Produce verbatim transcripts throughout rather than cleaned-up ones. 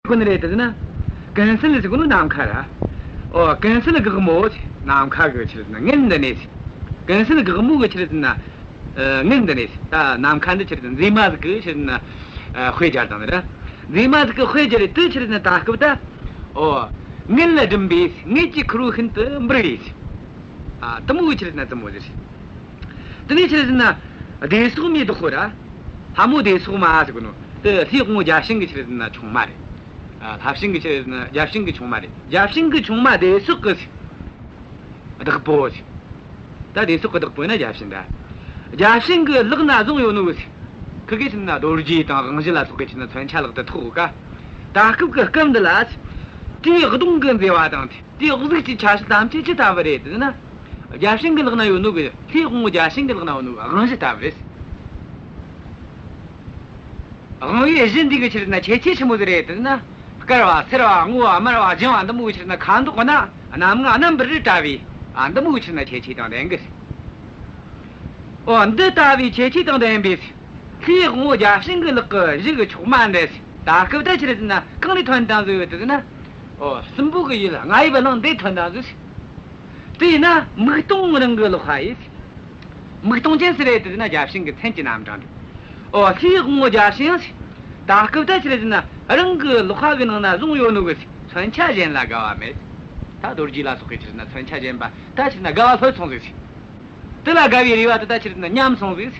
གོ་ནི་རེད་དེ་ན། ཀུན་གསལ་ཟེར་གོ་ནོ་ནམ་མཁའ་ར། ཨོ་ཀུན་གསལ་དགག་མོ། ནམ་མཁའ་གི་ཆི་རེད་ན་མངོན་འདི་ནས། ཀུན་གསལ་དགག་མོ་གི་ཆི་རེད་ན། ཨ་མངོན་འདི་ནས་ད་ནམ་མཁའ་འདི་ཆི་རེད་ན་མཛེས་མ་ཟིག་གི་ཆི་རེད་ན། ཨ་དཔེ་སྦྱར་དང་ནི་ར། མཛེས་མ་ཟིག་གི་དཔེ་སྦྱར་རེད་དེ་ཆི་རེད་ན་ད་སྐབས་ད། ཨོ། མངལ་ལ་སྦྲུམ་པས་མངལ་གྱི་ཁུར་བོ་ཤིན་ཏུ་འབུར་བས། ཨ་དེ་མོ་གི་ཆི་རེད་ན་དེ་མོ་ཟེར། དེ་ནས་ཆི་རེད་ན། བདེ་སོགས་མའི་བདག་པོ་ར། ལྷ་མོ་བདེ་སོགས་མ་ཟེར་གོ་ནོ། དེ་ལྷའི་དབང་པོ་བརྒྱ་བྱིན་གི་ཆི་རེད་ན་ཆུང་མ་རེད། ཨ་ལྷ་བྱིན་གི་ཆི་རེད་ན་བརྒྱ་བྱིན་གི་ཆུང་མ་རེད། བརྒྱ་བྱིན་གི་ཆུང་མ་བདེ་སོགས་གི་བདག་པོ་ཟེར། ད་བདེ་སོགས་གི་བདག་པོ་ཡིན་ན་བརྒྱ་བྱིན་ད། བརྒྱ་བྱིན་གི་ལག་ན་བཟུང་ཡོད་ནོ་གི་ཟེར། ཁི་གེ་ཆི་རེད་ན་རྡོ་རྗེ་དང་དབང་བཞི་ལ་སོགས་གི་ཆི་རེད་ན་མཚོན་ཆ་ལག་ཏུ་ཐོགས་ག། ད་སྐབས་གི་སྐབས་འདི་ལ་ཟེར། དེའི་གདོང་གི་མཛེས་པ་དང་དེ། དེའི་གཟུགས་ཀྱི་ཆ་བྱད་ཐམས་ཅད་ཅི་ལྟ་བུ་རེད་དེ་ན། བརྒྱ་བྱིན་གྱི་ལག་ན་ཡོད་ནོ་གི་ལྷའི་དབང་པོ་བརྒྱ་བྱིན་གྱི་ལག་ན་ཡོད་ནོ་གི་དབང་བཞི་ལྟ་བུ་རེད། དབང་པོའི་གཞི་འདི་གི་ཆི་རེད་ན་ཁྱད་ཆོས་ཆི་མོ་ཟིག་རེད་དེ་ན། དཀར་བ་སེར་བ་སྔོ་བ་དམར་བ་ལྗང་བ་འདི་མོ་གི་ཆི་རེད་ན་ཁ་མདོག་ན་སྣ་ལྔ་རྣམ་པར་བཀྲ་བའི། ཨ་འདི་མོ་གི་ཆི་རེད་ན་ཁྱད་ཆོས་དང་ལྡན་གི། ཨོ་འདི་ལྟ་བུའི་ཁྱད་ཆོས་དང་ལྡན་པའི་ལྷའི་དབང་པོ་བརྒྱ་བྱིན་གྱི་ལག་གི་གཞུ་གི་མཆོག་མ་འདི་ད་སྐབས་ད་ཆི་རེད་ཟེར་ན་གང་ནས་ཐོན་བཏང་ཟིག་ཡོད་དེ་ཟེར་ན། ཨོ་སྲིན་པོ་གི་ཡུལ་རྔ་ཡབ་གླིང་འདི་ཐོན་བཏང་ཟིག། དེས་ན་མིག་སྟོང་རང་གི་ལག་པ་ཡིས། མིག་སྟོང་ཅན་ཟེར་རེད་དེ་ཟེར་ན་བརྒྱ་བྱིན་གྱི་མཚན་གྱི་རྣམ་གྲངས་འདི། ཨོ་ལྷའི་དབང་པོ་བརྒྱ་བྱིན་ཟེར། ད་སྐབས་ད་ཆི་རེད་ཟེར་ན་རང་གི་ལག་པ་གི་ནང་ན་བཟུང་ཡོད་ནོ་གི་མཚོན་ཆ་གཞན་ལ་དགའ་བ་མེད། ད་རྡོ་རྗེ་ལ་སོགས་ཀྱི་ཆི་རེད་ན་མཚོན་ཆ་གཞན་པ་ད་ཆི་རེད་ན་དགའ་བ་སླེབས་སོང་ཟིག། དེ་ལ་དགའ་བའི་རེ་བ་དེ་ད་ཆི་རེད་ན་ཉམས་སོང་ཟིག།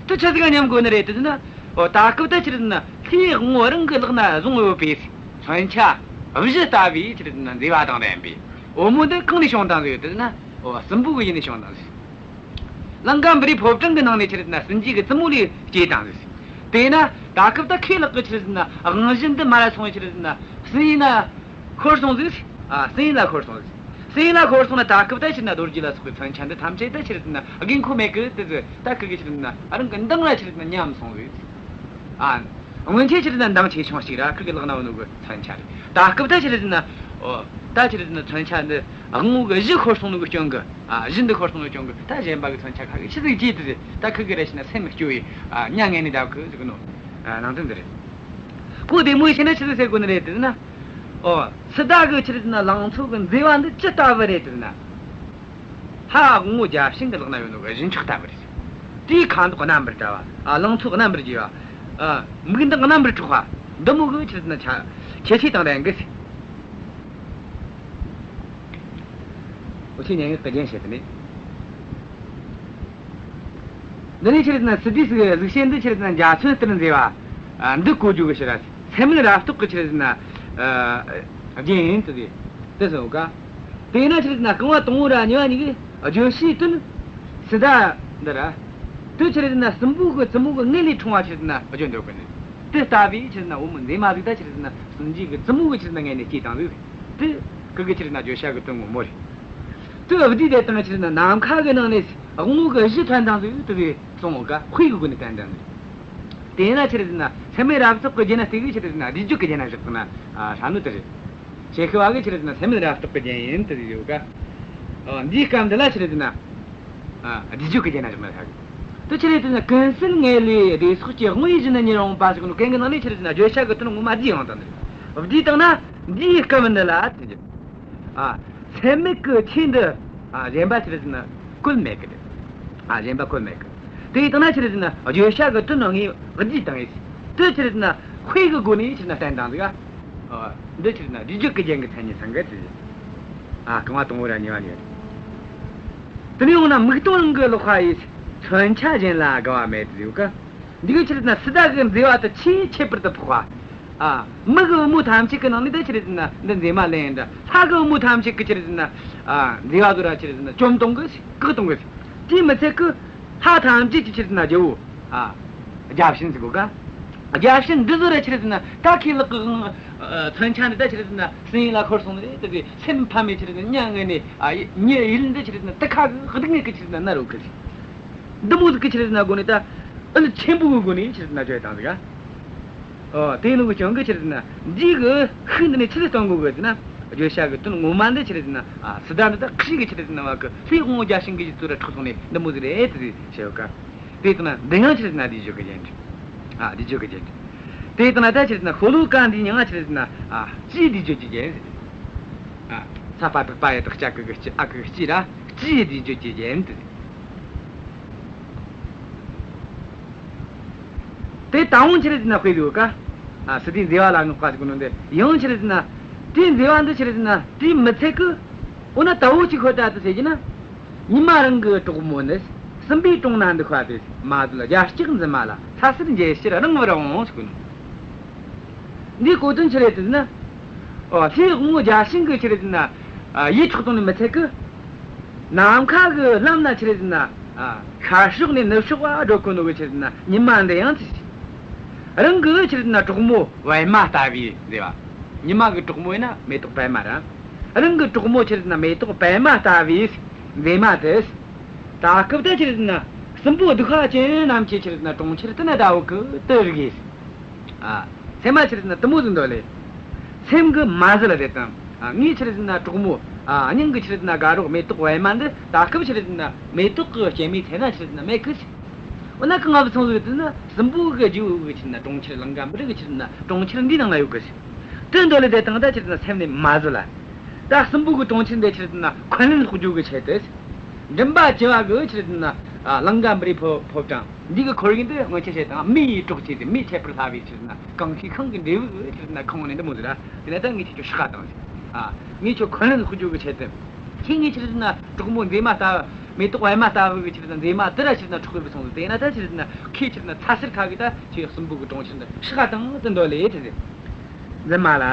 དེ་ཆི་ཟིག་ཉམས་དགོས་ནི་རེད་དེ་ཟེར་ན། ཨོ་ད་སྐབས་ད་ཆི་རེད་ན་ལྷའི་དབང་པོ་རང་གི་ལག་ན་བཟུང་ཡོད་པའི་མཚོན་ཆ་བཞི་ལྟ་བུའི་ཆི་རེད་ན་མཛེས་པ་དང་ལྡན་པའི་བུ་མོ་འདི་གང་ནས་བྱུང་བཏང་ཟིག་ཡོད་དེ་ཟེར་ན། ཨོ་སྲིན་པོ་གི་ཡུལ་ནས་བྱུང་བཏང་ཟིག། ལང་ཀ་པུ་རིའི་ཕོ་བྲང་གི་ནང་ནས་ཆི་རེད་ན་སྲིན་རྗེ་གི་བཙུན་མོ་ལས་སྐྱེས་བཏང་ཟིག། དེས་ན་ད་སྐབས་ད་ཁོའི་ལག་གི་ཆི་རེད་ན་དབང་བཞི་འདི་མར་ར་སོང་བའི་ཆི་རེད་ན་སྲིན་ཡུལ་ན་འཁོར་སོང་ཟིག། ཨ་སྲིན་ཡུལ་ལ་འཁོར་སོང་ཟིག། སྲིན་ཡུལ་ལ་འཁོར་སོང་ན་ད་སྐབས་ད་ཆི་རེད་ན་རྡོ་རྗེ་ལ་སོགས་པའི་མཚོན་ཆ་འདི་ཐམས་ཅད་ད་ཆི་རེད་ན་དགོས་མཁོ་མེད་གི། དེ་ཚོ་ད་ཁི་གེ་ཆི་རེད་ན་རང་གི་མདངས་ར་ཆི་རེད་ན་ཉམས་སོང་ཟིག། ཨ། སྔོན་ཆད་ཆི་རེད་ན་མདངས་ཆེ་ཆུང་ཞིག་ར་ཁི་གི་ལག་ན་ཡོད་ནོ་གི་མཚོན་ཆ་རེད། ད་སྐབས་ད་ཆི་རེད་ན། ཨོ། ད་ཆི་རེད་ན་མཚོན་ཆ་འདི་དབང་པོ་གི་གཞུ་འཁོར་སོང་ནོ་གི་རྐྱེན་གི། ཨ་གཞུ་འདི་འཁོར་སོང་ནོ་རྐྱེན་གི་ད་གཞན་པ་གི་མཚོན་ཆ་ཁ་གི་ཆི་ཟིག་བརྗེད་དེ་ཟེར། ད་ཁི་གི་རེ་ཞིག་ན་སེམས་སྐྱོ་བའི་ཨ་མྱ་ངན་ནས་འདའ་གི་ཟེར་གི་ནོ། ཨ་ནང་དོན་འདི་རེད། གོ་བདེ་མོ་ཤེས་ན་ཆི་ཟིག་ཟེར་དགོས་ནི་རེད་དེ་ཟེར་ན། ཨོ། སི་ཏཱ་གི་ཆི་རེད་ན་ལང་ཚོ་གི་མཛེས་པ་འདི་ཅི་ལྟ་བུ་རེད་དེ་ཟེར་ན། ལྷ་དབང་པོ་བརྒྱ་བྱིན་གྱི་ལག་ན་ཡོད་ནོ་གི་གཞུ་མཆོག་ལྟ་བུ་རེད། དེའི་ཁ་མདོག་རྣམ་པར་བཀྲ་བ། ཨ་ལང་ཚོ་རྣམ་པར་རྒྱས་པ། ཨ་མིག་མདངས་རྣམ་པར་འཕྲོག་པ། འདི་མོ་གི་ཆི་རེད་ན་ཆ་ཁྱད་ཆོས་དང་ལྡན་གི། འུ་ཆོས་སྙན་ངག་གི་རྒྱན་བཤད་དེ་ནས། འདི་ནས་ཆི་རེད་ན་སི་ཏཱའི་གཟུགས་བྱད་འདི་ཆི་རེད་ན་འཇའ་ཚོན་ལྟར་མཛེས་པ། ཨ་འདི་གོ་རྒྱུ་གི་ཕྱིར་ར། སེམས་མེད་རབ་རྟོག་གི་ཆི་རེད་ན་ཨ་རྒྱན་ཡིན་དུ་དེ་དེ་སོང་ག། དེས་ན་ཆི་རེད་ན་རྐང་པ་དང་པོ་ར་གཉིས་པ་གཉིས་ཀྱི་བརྗོད་བྱའི་དོན། སི་ཏཱ་འདི་ར། དེ་ཆི་རེད་ན་སྲིན་པོ་གི་བཙུན་མོ་གི་མངལ་ལས་འཁྲུངས་པ་ཆི་རེད་ན་བརྗོད་འདོད་གི་ནི། དེ་ལྟ་བུའི་ཆི་རེད་ན་བུ་མོ་མཛེས་མ་ཟིག་ད་ཆི་རེད་ན་སྲིན་རྗེ་གི་བཙུན་མོ་གི་ཆི་རེད་ན་མངལ་ནས་སྐྱེས་བཏང་ཟིག། དེ་ཁི་གི་ཆི་རེད་ན་བརྗོད་བྱ་གི་དོན་ངོ་མ་རེད། དེ་བསྡུས་ཏེ་བཏང་ཆི་རེད་ན་ནམ་མཁའ་གི་ནང་ནས་དབང་པོ་གི་གཞུ་ཐོན་བཏང་ཟིག་དེ་གི་གསུངས་ག། དཔེ་གི་སྒོ་ནས་བསྟན་བཏང་ཟིག། དེས་ན་ཆི་རེད་ཟེར་ན་སེམས་མེད་རབ་རྟོག་གི་རྒྱན་ན་བལྟས་གི་ཆི་རེད་ཟེར་ན་རིགས་བརྗོད་ཀྱི་རྒྱན་ན་བཞག་ན་ཧྲ་ནོ་དེ་རེད། ཞེས་ཤེས་པ་གི་ཆི་རེད་ཟེར་ན་སེམས་མེད་རབ་རྟོག་གི་རྒྱན་ཡིན་དེ་ཡོད་ཀ། འདིའི་སྐབས་འདི་ལ་ཆི་རེད་ཟེར་ན་རིགས་བརྗོད་ཀྱི་རྒྱན་ན་བཞག་ན་ཧྲ་གི། དེ་ཆི་རེད་ཟེར་ན་ཀུན་གསལ་མངལ་ལས་བདེ་སོགས་ཀྱི་དབང་པོའི་གཞུ་ནི་ཉེར་འོང་པ་ཟེར་གོ་ནོ་གན་གི་ནང་ནས་ཆི་རེད་ཟེར་ན་བརྗོད་བྱ་གི་དོན་ངོ་མ་བསྡུས་ཡོང་དང་ནི། བསྡུས་བཏང་ན་འདིའི་སྐབས་འདི་ལ་དེ་རྒྱུ། ཨ། སེམས་མེད་ཀྱི་ཆོས་འདི། ཨ། གཞན་པ་ཆི་རེད་ཟེར་ན་བཀོད་མེད་ཀི་དེ། ཨ། གཞན་པ་བཀོད་མེད་ཀི། དེ་ཡིན་ན་ཆི་རེད་ཟེར་ན་བརྗོད་བྱ་གི་དོན་ངེས་བསྡུས་བཏང་ཡིན། དེ་ཆི་རེད་ཟེར་ན་དཔེ་གི་སྒོ་ནས་ཆི་རེད་ཟེར་ན་བསྟན་བཏང་ཟིག། ཨ། འདི་ཆི་རེད་ཟེར་ན་རིགས་བརྗོད་ཀྱི་རྒྱན་གྱི་མཚན་ཉིད་ཚང་གི་ཆི་རེད། ཨ། རྐང་པ་དང་པོ་ར་གཉིས་པ་ནས། དེ་ནས་འོ་ན་མིག་སྟོང་རང་གི་ལག་པ་ཡིས། མཚོན་ཆ་གཞན་ལ་དགའ་བ་མེད་ཟེར་ཡོད་ཀ། འདི་གི་ཆི་རེད་ཟེར་ན་སི་ཏཱ་གི་མཛེས་པ་དེ་ཆེས་ཁྱད་པར་དུ་ཕོག་པ། ཨ། མི་གི་བུ་མོ་ཐམས་ཅད་ཀྱི་ནང་ནས་ད་ཆི་རེད་ཟེར་ན་འདི་མཛེས་མ་ལེན་ཡིན་འདྲ། ལྷ་གི་བུ་མོ་ཐམས་ཅད་ཀྱི་ཆི་རེད་ཟེར་ན། ཨ། མཛེས་པ་ཚོ་ར་ཆི་རེད་ཟེར་ན་བཅོམ་གཏོང་གི་བཀག་གཏོང་གི། དེས་མི་ཚད་ཀི། ལྷ་ཐམས་ཅད་ཀྱི་ཆི་རེད་ཟེར་ན་རྒྱལ་པོ། ཨ། བརྒྱ་བྱིན་ཟེར་གོ་ཀ། བརྒྱ་བྱིན་འདི་ཚོ་ར་ཆི་རེད་ཟེར་ན་ད་ཁོའི་ལག་གི་དབང་། ཨ། མཚོན་ཆ་འདི་ད་ཆི་རེད་ཟེར་ན་སྲིན་ཡུལ་ལ་འཁོར་སོང་ནི་རེད་དེ། སེམས་ཕམ་མེད་ཆི་རེད་ཟེར་ན་མྱ་ངན་ནས། ཨ། མྱི་ཡུལ་འདི་ཆི་རེད་ཟེར་ན་དེ་ཁ་གི་སྡུག་བསྔལ་གི་ཆི་རེད་ཟེར་ན་མནར་ཡོད་གི། འདི་མོ་ཟིག་གི་ཆི་རེད་ཟེར་ན་སྒོ་ནས་ད། ཨུལ་ཆེན་པོ་གི་སྒོ་ནས་ཆི་རེད་ཟེར་ན་བརྗོད་བཏང་ཟིག། ཨ། དེ་ནོ་གི་རྐྱེན་གི་ཆི་རེད་ཟེར་ན་འདི་གི་ཤུགས་འདི་ནས་ཆི་ཟིག་གཏོང་དགོས་གི་ཟེར་ན། བརྗོད་བྱ་གི་དོན་ངོ་མ་འདི་ཆི་རེད་ཟེར་ན། ཨ། སི་ཏཱ་འདི་ད་ཁྲིག་གི་ཆི་རེད་ཟེར་ན་བ་གི་ལྷའི་དབང་པོ་བརྒྱ་བྱིན་གི་གཞུ་ཚོ་ར་འཁྲུགས་སོང་ནས་འདི་མོ་ཟིག་རེད་དེ་ཟེར་བཤད་ཡོད་ཀ། དེ་ལྟ་ན་འདི་ཡང་ཆི་རེད་ཟེར་ན་རིགས་བརྗོད་ཀྱི་རྒྱན་རེད། ཨ། རིགས་བརྗོད་ཀྱི་རྒྱན་རེད། དེ་དང་ན་ད་ཆི་རེད་ཟེར་ན་ཤོ་ལོ་ཀ་འདིའི་མྱིང་ང་ཆི་རེད་ཟེར་ན། ཨ། སྤྱིའི་བསྡུས་བརྗོད་ཀྱི་རྒྱན་ཟེར། ཨ། ས་པ་བཏགས་པ་ཡ་བཏགས་སྤྱ་གི་གུ་སྤྱི། ཨ་གི་གུ་སྤྱི་ར། སྤྱིའི་བསྡུས་བརྗོད་ཀྱི་རྒྱན་དེ་ཟེར། དེ་དང་པོ་ཆི་རེད་ཟེར་ན་དཔེ་ཡོད་ཀ། ཨ། སི་ཏའི་མཛེས་པ་ལ་བསྔགས་པ་ཟེར་གོ་ནོ་འདི་ཡང་ཆི་རེད་ཟེར་ན། དེའི་མཛེས་པ་འདི་ཆི་རེད་ཟེར་ན་དེའི་མི་ཚད་གི། འོ་ན་ད་འོ་ཅིག་ཤོད་ད་དུ་ཟེར་གྱི་ན། ཉི་མ་རང་གི་གྲོགས་མོ་ནི། སྲིན་པོའི་གྲོང་ན་འདུག་པ་དེ། མ་བཟོད་རྒྱ་སྐྱེགས་འཛིན་མ་ལ། ཚ་ཟེར་འགྱེད་ཕྱིར་རང་བར་འོང་ཟེར་གོ་ནོ། འདིའི་གོ་དོན་ཆི་རེད་ཟེར་ན། ཨོ། ལྷའི་དབང་པོ་བརྒྱ་བྱིན་གི་ཆི་རེད་ཟེར་ན། ཨ། ཡིད་འཕྲོག་བཏང་ནི་མི་ཚད་གི། ནམ་མཁའ་གི་ལམ་ན་ཆི་རེད་ཟེར་ན། ཨ། ཤར་ཕྱོགས་ནས་ནུབ་ཕྱོགས་བ་འགྲོ་གོ་ནོ་གི་ཆི་རེད་ཟེར་ན་ཉི་མ་འདི་ཡང་ཚེ། རང་གི་ཆི་རེད་ཟེར་ན་གྲོགས་མོ་པད་མ་ལྟ་བུའི་མཛེས་པ། ཉི་མ་གི་གྲོགས་མོ་ཡིན་ན་མེ་ཏོག་པད་མ་ར། རང་གི་གྲོགས་མོ་ཆི་རེད་ཟེར་ན་མེ་ཏོག་པད་མ་ལྟ་བུའི་མཛེས་མ་དེ། ད་སྐབས་དེ་ཆི་རེད་ཟེར་ན་སྲིན་པོ་གདུག་པ་ཅན་རྣམས་ཀྱི་ཆི་རེད་ཟེར་ན་གྲོང་ཁྱེར་དེ་ན་ད་འོ་གི་དུ་རིག་ཡིན། ཨ། སེམས་མ་ཆི་རེད་ཟེར་ན་དུ་མོ་ཟིག་འདོད་ལེ། སེམས་གི་མ་ཟད་ལ་དེ་དང་། ཨ། ངའི་ཆི་རེད་ཟེར་ན་གྲོགས་མོ། ཨ། སྙིང་གི་ཆི་རེད་ཟེར་ན་དགའ་རོགས་མེ་ཏོག་པད་མ་འདི་ད་སྐབས་ཆི་རེད་ཟེར་ན་མེ་ཏོག་གི་སྐྱེད་མོས་ཚལ་ན་ཆི་རེད་ཟེར་ན་མེད་གི། འོ་ན་གང་ང་བུད་སོང་ཟིག་དེ་ན་སྲིན་པོ་གི་རྗེ་བོ་གི་ཆི་རེད་ཟེར་ན་གྲོང་ཁྱེར་ལང་ཀ་པུ་རི་གི་ཆི་རེད་ཟེར་ན་གྲོང་ཁྱེར་འདི་ནང་ལ་ཡོད་གི། དེ་འདོད་ལེ་དེ་དང་ད་ཆི་རེད་ཟེར་ན་སེམས་ནས་མ་ཟད་ལ། ད་སྲིན་པོ་གི་གྲོང་ཁྱེར་འདི་ཆི་རེད་ཟེར་ན་འཁོན་ལན་སློག་རྒྱུ་གི་ཆེད་དུ། མགྲིན་པ་བཅུ་པ་གི་ཆི་རེད་ཟེར་ན། ཨ། ལང་ཀ་པུ་རི་ཕོ་ཕོ་བྲང་འདི་གི་ཁོར་ཡུག་འདི་སྔོན་ཆད་བཤད་དང་། མིའི་གྲོགས་བྱས་ཏེ་མིས་ཆད་པར་སླ་བའི་ཆི་རེད་ཟེར་ན་གང་ཤེས་ཁང་གི་འབྲས་བུ་གི་ཆི་རེད་ཟེར་ན་ཁང་ནས་འདི་མོ་ཟིག་ར། དེ་ནས་ད་ངས་ཁྱེད་ཚོ་སྲེག་ག་བཏང་ཟིག། ཨ། ངས་ཁྱོད་འཁོན་ལན་སློག་རྒྱུ་གི་ཆེད་དུ། ཁྱེད་ངའི་ཆི་རེད་ཟེར་ན་གྲོགས་མོ་མཛེས་མ་ལྟ་བུ། མེ་ཏོག་པད་མ་ལྟ་བུ་གི་ཆི་རེད་ཟེར་ན་མཛེས་མ་དེ་ར་ཆི་རེད་ཟེར་ན་འཕྲོག་གི་བུད་སོང་ཟིག། དེ་ན་ད་ཆི་རེད་ཟེར་ན་ཁོས་ཆི་རེད་ཟེར་ན་ཚ་ཟེར་ཁ་གི་ད་ཁྱེད་སྲིན་པོ་གི་གྲོང་ཁྱེར་འདི་སྲེག་ག་བཏང་དེ་འདོད་ལེ་དེ་ཟེར། འཛིན་མ་ལ།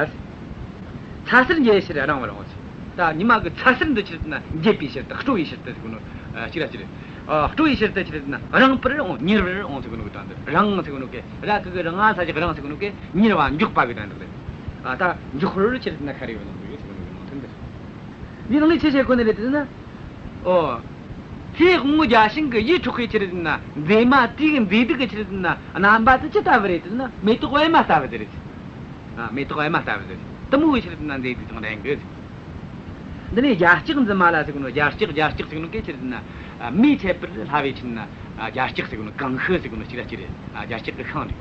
ཚ་ཟེར་འགྱེད་ཕྱིར་རང་བར་འོང་ཟེར། ད་ཉི་མ་གི་ཚ་ཟེར་འདི་ཆི་རེད་ཟེར་ན་འགྱེད་པའི་ཕྱིར་དུ། སྤྲོ་བའི་ཕྱིར་དུ་ཟེར་གོ་ནོ། ཨ། གཅིག་ར་གཅིག་རེད། ཨ། སྤྲོ་བའི་ཕྱིར་དུ་ཆི་རེད་ཟེར་ན་རང་བར་འོང་། ཉེ་བར་འོང་ཟེར་གོ་ནོ་གི་དོན་དུ། རང་ཟེར་གོ་ནོ་གི་ར་གི་གུ་ར་ང་ས་ཀྱི་རང་ཟེར་གོ་ནོ་གི་ཉེ་བར་འཇོག་པ་གི་དོན་དུ་རེད། ཨ། ད་འཇོག་པར་ཆི་རེད་ཟེར་ན་ཁ་རེ་བ་ནང་གི་ཟེར་གོ་ནོ་གི་ནང་དོན་དུ། འདི་ནང་ནས་ཆི་བཤད་གོ་ནི་རེད་ཟེར་ན། ཨོ། ལྷའི་དབང་པོ་བརྒྱ་བྱིན་གྱི་ཡིད་འཕྲོག་པའི་ཆི་རེད་ཟེར་ན་མཛེས་མ་དེ་གི་མཛེས་སྡུག་གི་ཆི་རེད་ཟེར་ན་རྣམ་པ་དེ་ཅི་ལྟ་བུ་རེད་ཟེར་ན་མེ་ཏོག་པད་མ་ལྟ་བུ་དེ་རེད། ཨ། མེ་ཏོག་པད་མ་ལྟ་བུ་དེ་རེད། དེ་མོ་གི་ཆི་རེད་ཟེར་ན་མཛེས་སྡུག་དང་ལྡན་གི། འདི་ནས་རྒྱ་སྐྱེགས་འཛིན་མ་ལ་ཟེར་གོ་ནོ། རྒྱ་སྐྱེགས། རྒྱ་སྐྱེགས་ཟེར་གོ་ནོ་གི་ཆི་རེད་ཟེར་ན། ཨ། མིས་ཆད་པར་སླ་བའི་ཆི་རེད་ན། ཨ། རྒྱ་སྐྱེགས་ཟེར་གོ་ནོ། ཀང་ཤུ་ཟེར་གོ་ནོ་གཅིག་ར་གཅིག་རེད། ཨ། རྒྱ་སྐྱེགས་གི་ཤིང་རེད།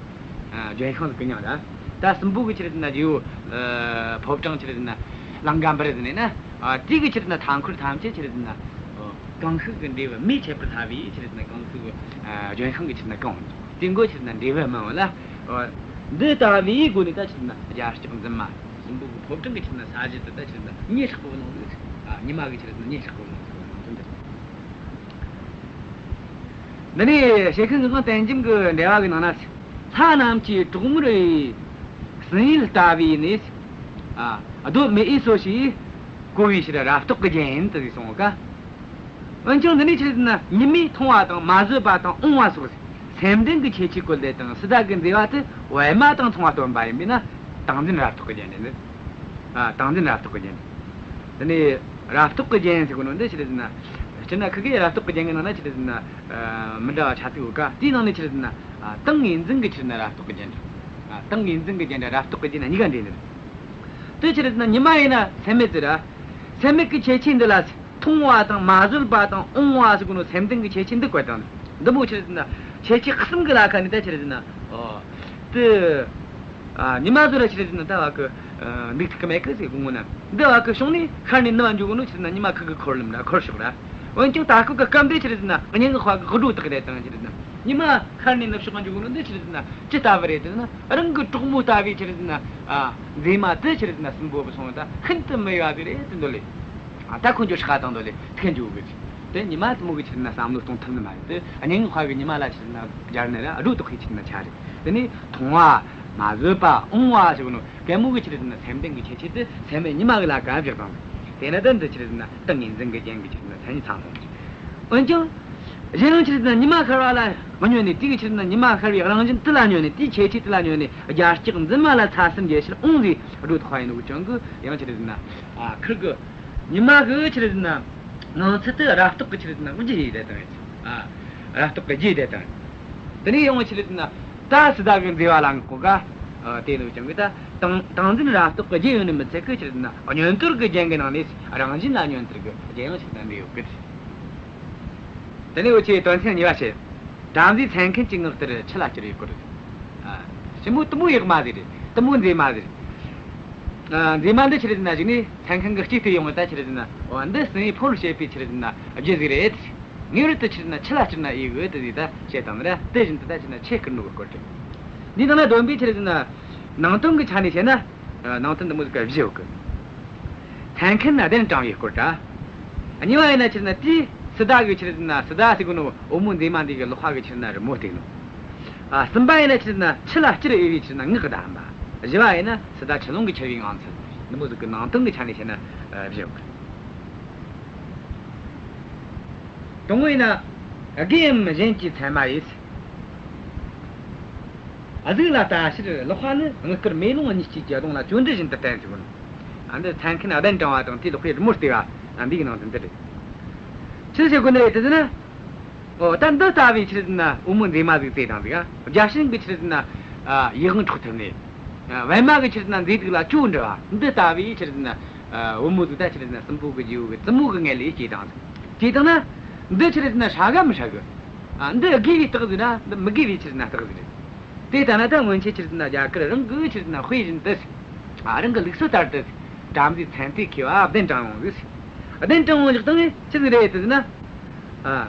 ཨ། ལྗོན་ཤིང་ཟེར་གི་མྱིང་ར། ད་སྲིན་པོ་གི་ཆི་རེད་ཟེར་ན་རྗེ་བོ། ཨ། ཕོ་བྲང་ཆི་རེད་ཟེར་ན་ལང་ཀ་པུ་རི་ཟེར་ནས་ན། ཨ། དེ་གི་ཆི་རེད་ཟེར་ན་མཐའ་འཁོར་ཐམས་ཅད་ཆི་རེད་ཟེར་ན། ཨོ། ཀང་ཤུ་གི་འབྲས་བུ། མིས་ཆད་པར་སླ་བའི་ཆི་རེད་ཟེར་ན་ཀང་ཤུ་གི། ཨ། ལྗོན་ཤིང་གི་ཆི་རེད་ཟེར་ན་གང་། དེ་མགོ་ཆི་རེད་ཟེར་ན་འབྲས་བུ་སྨིན་པ་ལ། ཨོ། འདི་ལྟ་བུའི་སྒོ་ནས་ད་ཆི་རེད་ཟེར་ན་རྒྱ་སྐྱེགས་འཛིན་མ། སྲིན་པོ་གི་ཕོ་བྲང་གི་ཆི་རེད་ཟེར་ན་ས་གཞི་དེ་ད་ཆི་རེད་ཟེར་ན་མེར་སྲེག་པོ་ནང་དུ། ཨ། ཉི་མ་གི་ཆི་རེད་ཟེར་ན་མེར་སྲེག་པོ་ནང་དུ་ནང་དོན་དེ། འདི་ནས་ཞལ་ཤུལ་ངག་དབང་བསྟན་རྒྱམ་གྱི་འགྲེལ་བ་གི་ནང་ན། ལྷ་རྣམས་ཀྱི་གྲོགས་མོར་བའི་སྲིན་ཡུལ་ལྟ་བུའི་ནི། ཨ། གདོད་མི་འོས་སོ་ཞེས་གོ་བའི་ཕྱིར་རབ་རྟོག་གི་རྒྱན་ཡིན་དུ་གསུངས་ཀ། འོན་ཀྱང་འདི་ནས་ཆི་རེད་ཟེར་ན་ཉི་མས་མཐོང་བ་དང་མ་བཟོད་པ་དང་འོང་བ་སོགས་སེམས་ལྡན་གྱི་ཁྱད་ཆོས་བཀོད་དེ་དང་། སི་ཏཱ་གི་མཛེས་པ་དེ་པད་མ་དང་མཚུངས་པ་སྟོན་པ་ཡིན་པས་ན་ཏིང་འཛིན་རབ་རྟོག་གི་རྒྱན་རེད། ཨ། ཏིང་འཛིན་རབ་རྟོག་གི་རྒྱན་རེད། དེ་ནས་རབ་རྟོག་གི་རྒྱན་ཟེར་གོ་ནོ་འདི་ཆི་རེད་ཟེར་ན། སྤྱིར་ན་ཁི་གེ་རབ་རྟོག་གི་རྒྱན་གྱི་ནང་ན་ཆི་རེད་ཟེར་ན། ཨ། མི་འདྲ་བ་ཆ་ཚིག་ཡོད་ཀ། དེའི་ནང་ནས་ཆི་རེད་ཟེར་ན། ཨ། ཏིང་ངེ་འཛིན་གྱི་ཆི་རེད་ཟེར་ན་རབ་རྟོག་གི་རྒྱན་རེད། ཨ། ཏིང་ངེ་འཛིན་གྱི་རྒྱན་དང་རབ་རྟོག་གི་རྒྱན་གཉིས་ཀ་འདྲེས་ནི་རེད། དེ་ཆི་རེད་ཟེར་ན་ཉི་མ་ཡིན་ན་སེམས་མེད་ཟེར་ར། སེམས་མེད་ཀྱི་ཁྱད་ཆོས་འདི་ལ། མཐོང་བ་དང་མ་བཟོད་པ་དང་འོང་བ་ཟེར་གོ་ནོ་སེམས་ལྡན་གྱི་ཁྱད་ཆོས་འདི་བཀོད་བཏང་། འདི་མོ་ཆི་རེད་ཟེར་ན་ཁྱད་ཆོས་གསུམ་གྱི་ལ་ཁ་ནས་ད་ཆི་རེད་ཟེར་ན། ཨོ། དེ། ཨ། ཉི་མ་ཟོ་ར་ཆི་རེད་ཟེར་ན་ད་བ་གི། ཨ། འདུག་ཐུབ་ཀྱི་མེད་གི་ཟེར་གོ་ནོ་ན། འདི་བ་གི་བྱུང་ནས་ཤར་ནས་ནུབ་བ་འཇུག་གོ་ནོ་ཆི་རེད་ཟེར་ན་ཉི་མ་ཁུ་གི་འཁོར་ལམ་ར་འཁོར་ཕྱོགས་ར། འོན་ཀྱང་ད་སྐབས་ཀྱི་སྐབས་འདི་ཆི་རེད་ཟེར་ན་སྙིང་གི་དཔའ་གི་སྒྲོ་བཏགས་རེད་དང་ཆི་རེད་ཟེར་ན། ཉི་མ་ཤར་ནས་ནུབ་ཕྱོགས་འཇུག་གོ་ནོ་འདི་ཆི་རེད་ཟེར་ན་ཅི་ལྟ་བུ་རེད་ཟེར་ན། རང་གི་གྲོགས་མོ་ལྟ་བུའི་ཆི་རེད་ཟེར་ན། ཨ། མཛེས་མ་དེ་ཆི་རེད་ཟེར་ན་སྲིན་པོ་བུད་སོང་བ་ད་ཤིན་ཏུ་མི་འོས་པ་དེ་རེད་དེ་འདོད་ལེ། ཨ། ད་ཁོ་འགྱོ་ཧྲག་དང་འདོད་ལེ་ཐུག་འགྱོ་གི། དེ་ཉི་མ་དེ་མོ་གི་ཆི་རེད་ཟེར་ན་བསམ་བློ་གཏོང་ཐུབ་ནི་མ་རེད་དེ། སྙིང་གི་དཔའ་གི་ཉི་མ་ལ་ཆི་རེད་ཟེར་ན་སྦྱར་ནི་ར་སྒྲོ་བཏགས་ཤིག་ཆི་རེད་ཟེར་ན་ཆ་རེད། དེ་ནས་མཐོང་བ་མ་བཟོད་པ་འོང་བ་ཟེར་གོ་ནོ་གད་མོ་གི་ཆི་རེད་ཟེར་ན་སེམས་ལྡན་གྱི་ཁྱད་ཆོས་དེ་སེམས་མེད་ཉི་མ་གི་ལ་ཁ་བཞག་དང་། དེ་ན་ད་འདི་ཆི་རེད་ཟེར་ན་ཏིང་ངེ་འཛིན་གྱི་རྒྱན་གྱི་ཆི་རེད་ཟེར་ན་མཚན་ཉིད་ཚང་སོང་། འོན་ཀྱང་། གཞན་ཡང་ཆི་རེད་ཟེར་ན་ཉི་མ་ཤར་བ་ལ་མི་ཉོན་ནས། དེ་གི་ཆི་རེད་ཟེར་ན་ཉི་མ་ཤར་བའི་རང་བཞིན་དེ་ལ་ཉོན་ནས། དེའི་ཁྱད་ཆོས་དེ་ལ་ཉོན་ནས་རྒྱ་སྐྱེགས་འཛིན་མ་ལ་ཚ་ཟེར་འགྱེད་ཕྱིར་འོང་ཟེར་སྒྲོ་བཏགས་པ་ཡིན་ནོ་ཅང་གི། ཡང་ཆི་རེད་ཟེར་ན། ཨ། ཁིར་གི། ཉི་མ་གི་ཆི་རེད་ཟེར་ན། ངང་ཚུལ་དེ་རབ་རྟོག་གི་ཆི་རེད་ཟེར་ན་རྒྱུ་ཡིན་དེ་དང་། ཨ། རབ་རྟོག་གི་རྒྱུ་དེ་དང་། དེ་ནས་ཡང་ཆི་རེད་ཟེར་ན། ད་སི་ཏཱ་གི་མཛེས་པ་ལ་བསྔགས་གོ་ཀ། ཨ། དེ་ནོ་ཅང་གི་ད་ཏིང་ཏིང་འཛིན་རབ་རྟོག་གི་རྒྱུ་ཡོད་ནི་མི་ཚད་གི་ཆི་རེད་ཟེར་ན། བསྙོན་དོར་གི་རྒྱན་གི་ནང་ནས་རང་བཞིན་ལ་བསྙོན་དོར་གི་རྒྱན་ཡང་ཆི་རེད་ཟེར་ན་འདི་ཡོད་གི། དེ་ནས་འུ་ཆོས་དོན་ཚན་གཉིས་པ་བཤད། བྲམ་ཟེ་མཚན་མཁན་གྱི་ངག་ལྟར་ཆུ་ལ་སྐྱུར་བའི་སྐོར། ཨ། ཞིམ་པོ་དེ་མོ་ཡག་མ་ཟིག་རེད། དེ་མོ་མཛེས་མ་ཟིག་རེད། ཨ། མཛེས་མ་འདི་ཆི་རེད་ཟེར་ན་གཞུག་ནས་མཚན་མཁན་གྱིས་སྐྱེས་ཏེ་ཡོང་བ་ད་ཆི་རེད་ཟེར་ན། འོ། འདི་སྲིན་ཡུལ་ཕོ་ལ་བཤད་པའི་ཆི་རེད་ཟེར་ན་རྒྱུ་ཟིག་རེད། ངེས་པར་དུ་ཆི་རེད་ཟེར་ན་ཆུ་ལ་སྐྱུར་ན་འོས་གི་དེ་ཟིག་ད་བཤད་དང་ར། དེ་བཞིན་དུ་ད་ཆི་རེད་ཟེར་ན་ཆུ་སྐྱུར་ནོ་གི་སྐོར་རེད། འདིའི་ནང་ན་བསྡོམས་པས་ཆི་རེད་ཟེར་ན། ནང་དོན་གྱི་ཆ་ནས་བཤད་ན། ནང་དོན་འདི་མོ་ཟིག་ག་བཞི་ཡོད་གི། མཚན་མཁན་གདན་དྲངས་པའི་སྐོར་དང་། གཉིས་པ་ཡིན་ན་ཆི་རེད་ཟེར་ན་དེའི་སི་ཏཱ་གི་ཆི་རེད་ཟེར་ན། སི་ཏཱ་ཟེར་གོ་ནོ་བུ་མོ་མཛེས་མ་འདི་གི་ལག་པ་གི་ཆི་རེད་ཟེར་ན་རི་མོ་བལྟས་ནོ། ཨ། གསུམ་པ་ཡིན་ན་ཆི་རེད་ཟེར་ན་ཆུ་ལ་སྐྱུར་འོས་པའི་ཆི་རེད་ཟེར་ན་ངག་གི་བརྡ་འབའ། བཞི་པ་ཡིན་ན་སི་ཏཱ་ཆུ་ཀླུང་གི་འཁྱིལ་བའི་ངང་ཚུལ། འདི་མོ་ཟིག་གི་ནང་དོན་གྱི་ཆ་ནས་བཤད་ན་བཞི་ཡོད་གི། དང་པོ་ཡིན་ན། དགེ་འམ་གཞན་གྱི་མཚན་མ་ཡིས། གཟུགས་ལ་ལྟ་ཕྱིར་ལག་པ་ནི། དངུལ་དཀར་མེ་ལོང་གཉིས་སྐྱེས་ཀྱི་གདོང་ལ། ཅོ་འདྲི་བཞིན་དུ་བསྟན་ཟེར་གོ་ནོ། ཨ། འདི་མཚན་མཁན་གདན་དྲངས་པ་དང་དེའི་ལག་པའི་རི་མོ་བལྟས་པ། ཨ། འདི་གི་ནང་དོན་འདི་རེད། ཆི་ཟེར་གོ་ནི་རེད་དེ་ཟེར་ན། འོ། ད་འདི་ལྟ་བུའི་ཆི་རེད་ཟེར་ན་བུ་མོ་མཛེས་མ་ཟིག་བལྟས་དང་ཟིག། ཨ། བརྒྱ་བྱིན་གྱི་ཆི་རེད་ཟེར་ན། ཨ། ཡིད་དབང་འཕྲོག་ཐུབ་ནི། ཨ། པད་མ་གི་ཆི་རེད་ཟེར་ན་མཛེས་སྡུག་ལ་ཅོ་འདྲི་བ། འདི་ལྟ་བུའི་ཆི་རེད་ཟེར་ན། ཨ། བུ་མོ་ཟིག་ད་ཆི་རེད་ཟེར་ན་སྲིན་པོ་གི་རྗེ་བོ་གི་བཙུན་མོ་གི་མངལ་ལས་སྐྱེས་དང་ཟིག། སྐྱེས་དང་ན། འདི་ཆི་རེད་ཟེར་ན་ཧྲ་ག་མི་ཧྲ་གི། ཨ། འདི་དགེ་བའི་རྟགས་ཟིག་ར། འདི་མི་དགེ་བའི་ཆི་རེད་ཟེར་ན་རྟགས་ཟིག་རེད། དེ་ལྟ་ན་ད་སྔོན་ཆད་ཆི་རེད་ཟེར་ན་རྒྱ་གར་རང་གི་ཆི་རེད་ཟེར་ན་དཔེ་བཞིན་དུ། ཨ། རང་གི་ལུགས་སྲོལ་ལྟར་དུ་བྲམ་ཟེའི་མཚན་ལྟས་ཁྱེར་བ་གདན་དྲངས་ཡོང་ཟིག། གདན་དྲངས་ཡོང་བཞག་དང་ནི་ཆི་ཟིག་རེད་དེ་ཟེར་ན། ཨ།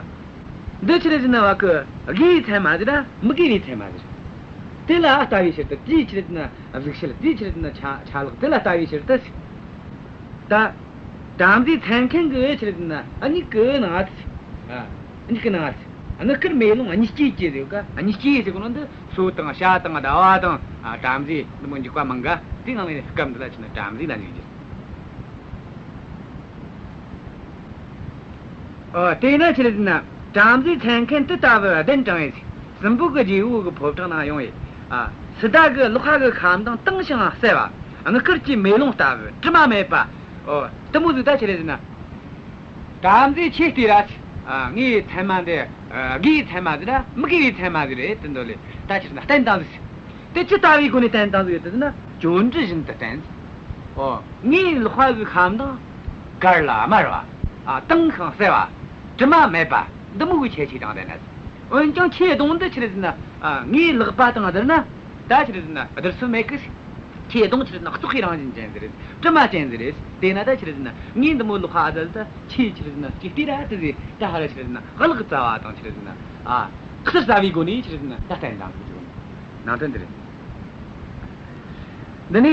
འདི་ཆི་རེད་ཟེར་ན་བ་གི་དགེ་བའི་མཚན་མ་ཟིག་ར་མི་དགེ་བའི་མཚན་མ་ཟིག། དེ་ལ་ལྟ་བའི་ཕྱིར་དུ། དེའི་ཆི་རེད་ཟེར་ན་གཟུགས་བྱད། དེའི་ཆི་རེད་ཟེར་ན་ཆ་ཆ་ལག། དེ་ལ་ལྟ་བའི་ཕྱིར་དུ་ཟིག། ད། བྲམ་ཟེའི་མཚན་མཁན་གྱི་ཆི་རེད་ཟེར་ན་མིག་གི་ནང་ང་། ཨ། མིག་གི་ནང་ང་། དངུལ་དཀར་མེ་ལོང་གཉིས་སྐྱེས་ཀྱི་ཟེར་ག། གཉིས་སྐྱེས་ཟེར་གོ་ནོ་འདི་སོ་དང་བྱ་དང་ཟླ་བ་དང་། ཨ། བྲམ་ཟེ་འདི་མོ་འཇུག་པ་མང་ག། དེའི་ནང་ནས་སྐབས་འདི་ལ་ཆི་རེད་ཟེར་ན་བྲམ་ཟེ་ལ་འཇུག་རྒྱུ། ཨོ། དེས་ན་ཆི་རེད་ཟེར་ན་བྲམ་ཟེའི་མཚན་མཁན་དེ་ལྟ་བུ་གདན་དྲངས་ཡས། སྲིན་པོ་གི་རྗེ་བོ་གི་ཕོ་བྲང་ནང་ཡོང་ཡས། ཨ། སི་ཏཱ་གི་ལག་པ་གི་ཁ་མདངས་དྭངས་ཤིང་གསལ་བ། དངུལ་དཀར་གྱི་མེ་ལོང་ལྟ་བུ་དྲི་མ་མེད་པ། ཨོ། དེ་མོ་ཟིག་ད་ཆི་རེད་ཟེར་ན། བྲམ་ཟེ་ཁྱེད་བལྟས་ར། ཨ། ངའི་མཚན་མ་འདི། ཨ། དགེ་བའི་མཚན་མ་ཟིག་ར་མི་དགེ་བའི་མཚན་མ་ཟིག་རེད། དེ་འདོད་ལས་ད་ཆི་རེད་ཟེར་ན་བསྟན་བཏང་ཟིག། དེ་ཅི་ལྟ་བུའི་སྒོ་ནས་བསྟན་བཏང་ཟིག་ཡོད་དེ་ཟེར་ན། ཅོ་འདྲི་བཞིན་དུ་བསྟན། ཨོ། ངའི་ལག་པ་གི་ཁ་མདངས་དཀར་ལ་དམར་བ། ཨ། དྭངས་ཤིང་གསལ་བ། དྲི་མ་མེད་པ། འདི་མོ་གི་ཁྱད་ཆོས་དང་ལྡན་ན། འོན་ཀྱང་ཁྱེད་གདོང་འདི་ཆི་རེད་ཟེར་ན། ཨ། ངའི་ལག་པ་དང་བསྡུར་ན། ད་ཆི་རེད་ཟེར་ན་བསྡུར་ས་མེད་གི། ཁྱེད་གདོང་ཆི་རེད་ཟེར་ན་རྩོག་པའི་རང་བཞིན་ཅན་ཟིག་རེད། དྲི་མ་ཅན་ཟིག་རེད། དེས་ན་ད་ཆི་རེད་ཟེར་ན་ངས་འདི་མོ་ལག་པ་ཨ་ཟལ་ད་ཁྱེད་ཆི་རེད་ཟེར་ན་སྐྱེ་ལྟས་ར་དེ་ཟིག་ད་ཧ་ར་ཆི་རེད་ཟེར་ན་གླགས་རྩ་བ་དང་ཆི་རེད་ཟེར་ན། ཨ། ཟུར་ཟ་བའི་སྒོ་ནས་ཆི་རེད་ཟེར་ན་ད་བསྟན་དང་ཟེར་གོ་ནོ། ནང་དོན་འདི་རེད། འདི་ནི།